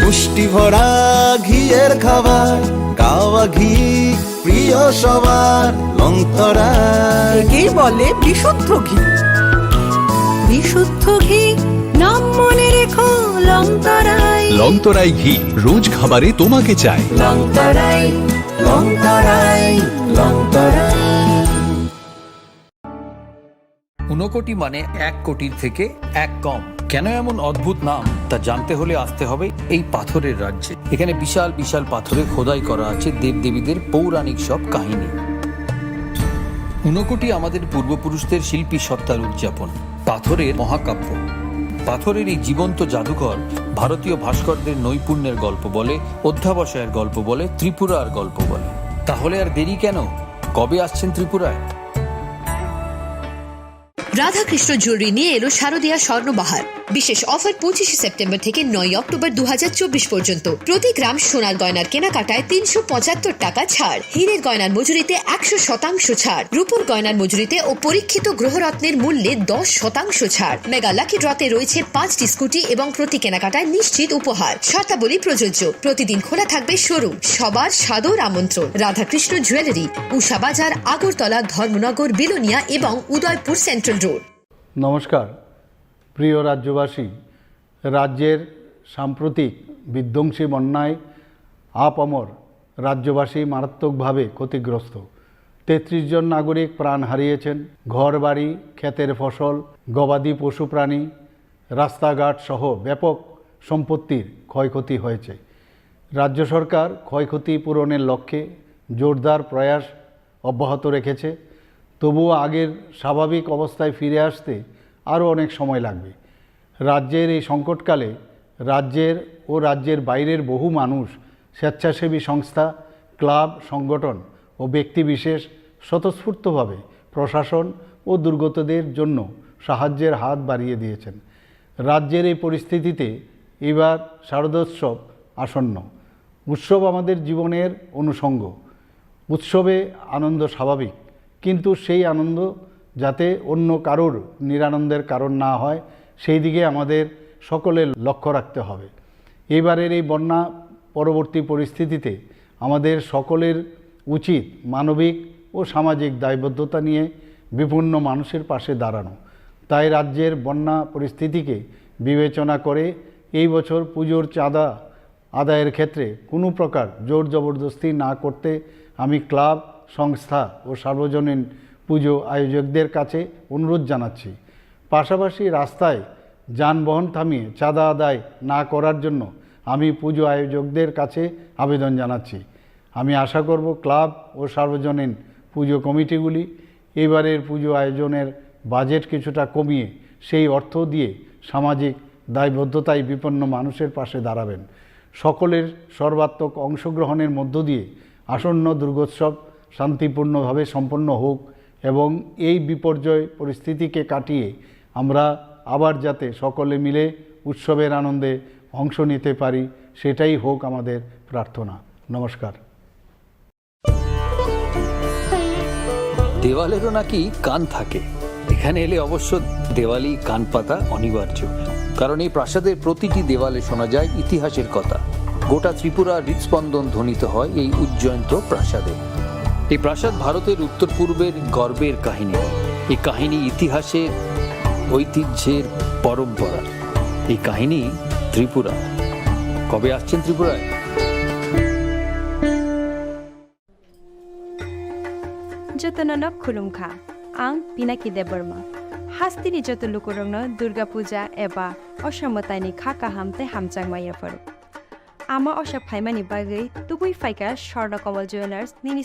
পুষ্টি ভরা ঘিয়ের খাবার, কাওয়া ঘি প্রিয় সবার লংতরাই। একেই বলে বিশুদ্ধ ঘি। বিশুদ্ধ ঘি, নাম মনে রেখো লংতরাই। লংতরাই ঘি, রোজ খাবারে তোমাকে চাই। লংতরাই, লংতরাই, লংতরাই। ঊনকোটি মানে এক কোটির থেকে এক কম। কেন এমন অদ্ভুত নাম, তা জানতে হলে আসতে হবে এই পাথরের রাজ্যে। এখানে বিশাল বিশাল পাথরে খোদাই করা আছে দেবদেবীদের পৌরাণিক সব কাহিনী। ঊনকোটি আমাদের পূর্বপুরুষদের শিল্পী সত্তার উদযাপন, পাথরের মহাকাব্য। পাথরের এই জীবন্ত জাদুঘর ভারতীয় ভাস্করদের নৈপুণ্যের গল্প বলে, অধ্যাবসায়ের গল্প বলে, ত্রিপুরার গল্প বলে। তাহলে আর দেরি কেন? কবে আসছেন ত্রিপুরায়? রাধাকৃষ্ণ জুয়েলারি নিয়ে এলো শারদীয়া স্বর্ণবাহার। বিশেষ অফার পঁচিশে সেপ্টেম্বর থেকে নয় অক্টোবর দু হাজার চব্বিশ পর্যন্ত। প্রতি গ্রাম সোনার গয়নার কেনাকাটায় তিনশো পঁচাত্তর টাকা ছাড়, হীরের গয়নার মজুরিতে একশো শতাংশ ছাড়, রূপোর গয়নার মজুরিতে ও পরীক্ষিত গ্রহরত্নের মূল্যে দশ শতাংশ ছাড়। মেগা লাকি ড্রতে রয়েছে পাঁচটি স্কুটি এবং প্রতি কেনাকাটায় নিশ্চিত উপহার। শর্তাবলী প্রযোজ্য। প্রতিদিন খোলা থাকবে শোরুম। সবার সাদর আমন্ত্রণ। রাধাকৃষ্ণ জুয়েলারি, উষা বাজার, আগরতলা, ধর্মনগর, বিলোনিয়া এবং উদয়পুর সেন্ট্রাল রোড। নমস্কার, প্রিয় রাজ্যবাসী। রাজ্যের সাম্প্রতিক বিধ্বংসী বন্যায় আপামর রাজ্যবাসী মারাত্মকভাবে ক্ষতিগ্রস্ত। তেত্রিশ জন নাগরিক প্রাণ হারিয়েছেন। ঘরবাড়ি, ক্ষেতের ফসল, গবাদি পশুপ্রাণী, রাস্তাঘাট সহ ব্যাপক সম্পত্তির ক্ষয়ক্ষতি হয়েছে। রাজ্য সরকার ক্ষয়ক্ষতি পূরণের লক্ষ্যে জোরদার প্রয়াস অব্যাহত রেখেছে। তবুও আগের স্বাভাবিক অবস্থায় ফিরে আসতে আরও অনেক সময় লাগবে। রাজ্যের এই সংকটকালে রাজ্যের ও রাজ্যের বাইরের বহু মানুষ, স্বেচ্ছাসেবী সংস্থা, ক্লাব, সংগঠন ও ব্যক্তিবিশেষ স্বতঃস্ফূর্তভাবে প্রশাসন ও দুর্গতদের জন্য সাহায্যের হাত বাড়িয়ে দিয়েছেন। রাজ্যের এই পরিস্থিতিতে এবার শারদোৎসব আসন্ন। উৎসব আমাদের জীবনের অনুষঙ্গ। উৎসবে আনন্দ স্বাভাবিক, কিন্তু সেই আনন্দ যাতে অন্য কারোর নিরানন্দের কারণ না হয়, সেই দিকে আমাদের সকলের লক্ষ্য রাখতে হবে। এইবারের এই বন্যা পরবর্তী পরিস্থিতিতে আমাদের সকলের উচিত মানবিক ও সামাজিক দায়বদ্ধতা নিয়ে বিপন্ন মানুষের পাশে দাঁড়ানো। তাই রাজ্যের বন্যা পরিস্থিতিকে বিবেচনা করে এই বছর পুজোর চাঁদা আদায়ের ক্ষেত্রে কোনো প্রকার জোর জবরদস্তি না করতে আমি ক্লাব, সংস্থা ও সার্বজনীন পুজো আয়োজকদের কাছে অনুরোধ জানাচ্ছি। পাশাপাশি রাস্তায় যানবাহন থামিয়ে চাঁদা আদায় না করার জন্য আমি পুজো আয়োজকদের কাছে আবেদন জানাচ্ছি। আমি আশা করব ক্লাব ও সার্বজনীন পুজো কমিটিগুলি এবারের পুজো আয়োজনের বাজেট কিছুটা কমিয়ে সেই অর্থ দিয়ে সামাজিক দায়বদ্ধতায় বিপন্ন মানুষের পাশে দাঁড়াবেন। সকলের সর্বাত্মক অংশগ্রহণের মধ্য দিয়ে আসন্ন দুর্গোৎসব শান্তিপূর্ণভাবে সম্পন্ন হোক এবং এই বিপর্যয় পরিস্থিতিকে কাটিয়ে আমরা আবার যাতে সকলে মিলে উৎসবের আনন্দে অংশ নিতে পারি, সেটাই হোক আমাদের প্রার্থনা। নমস্কার। দেওয়ালেরও নাকি কান থাকে। এখানে এলে অবশ্য দেওয়ালি কান পাতা অনিবার্য, কারণ এই প্রাসাদের প্রতিটি দেওয়ালে শোনা যায় ইতিহাসের কথা। গোটা ত্রিপুরার হৃদস্পন্দন ধ্বনিত হয় এই উজ্জয়ন্ত প্রাসাদে। এই প্রাসাদ ভারতের উত্তর পূর্বের গর্বের কাহিনী। এই কাহিনী ইতিহাসের, ঐতিহ্যের, পরম্পরার। এই কাহিনী ত্রিপুরা। কবে আসছেন ত্রিপুরায়? Jotono no khulumkha, ang Pinaki Debbarma. Hasteni joto lukurokno Durga Puja eba Osha mwtaini kha kaham tei hamjakma yapharo. Ama Osha phaimani bagwi tubui phaikha Swarna Kamal Jewellers, nini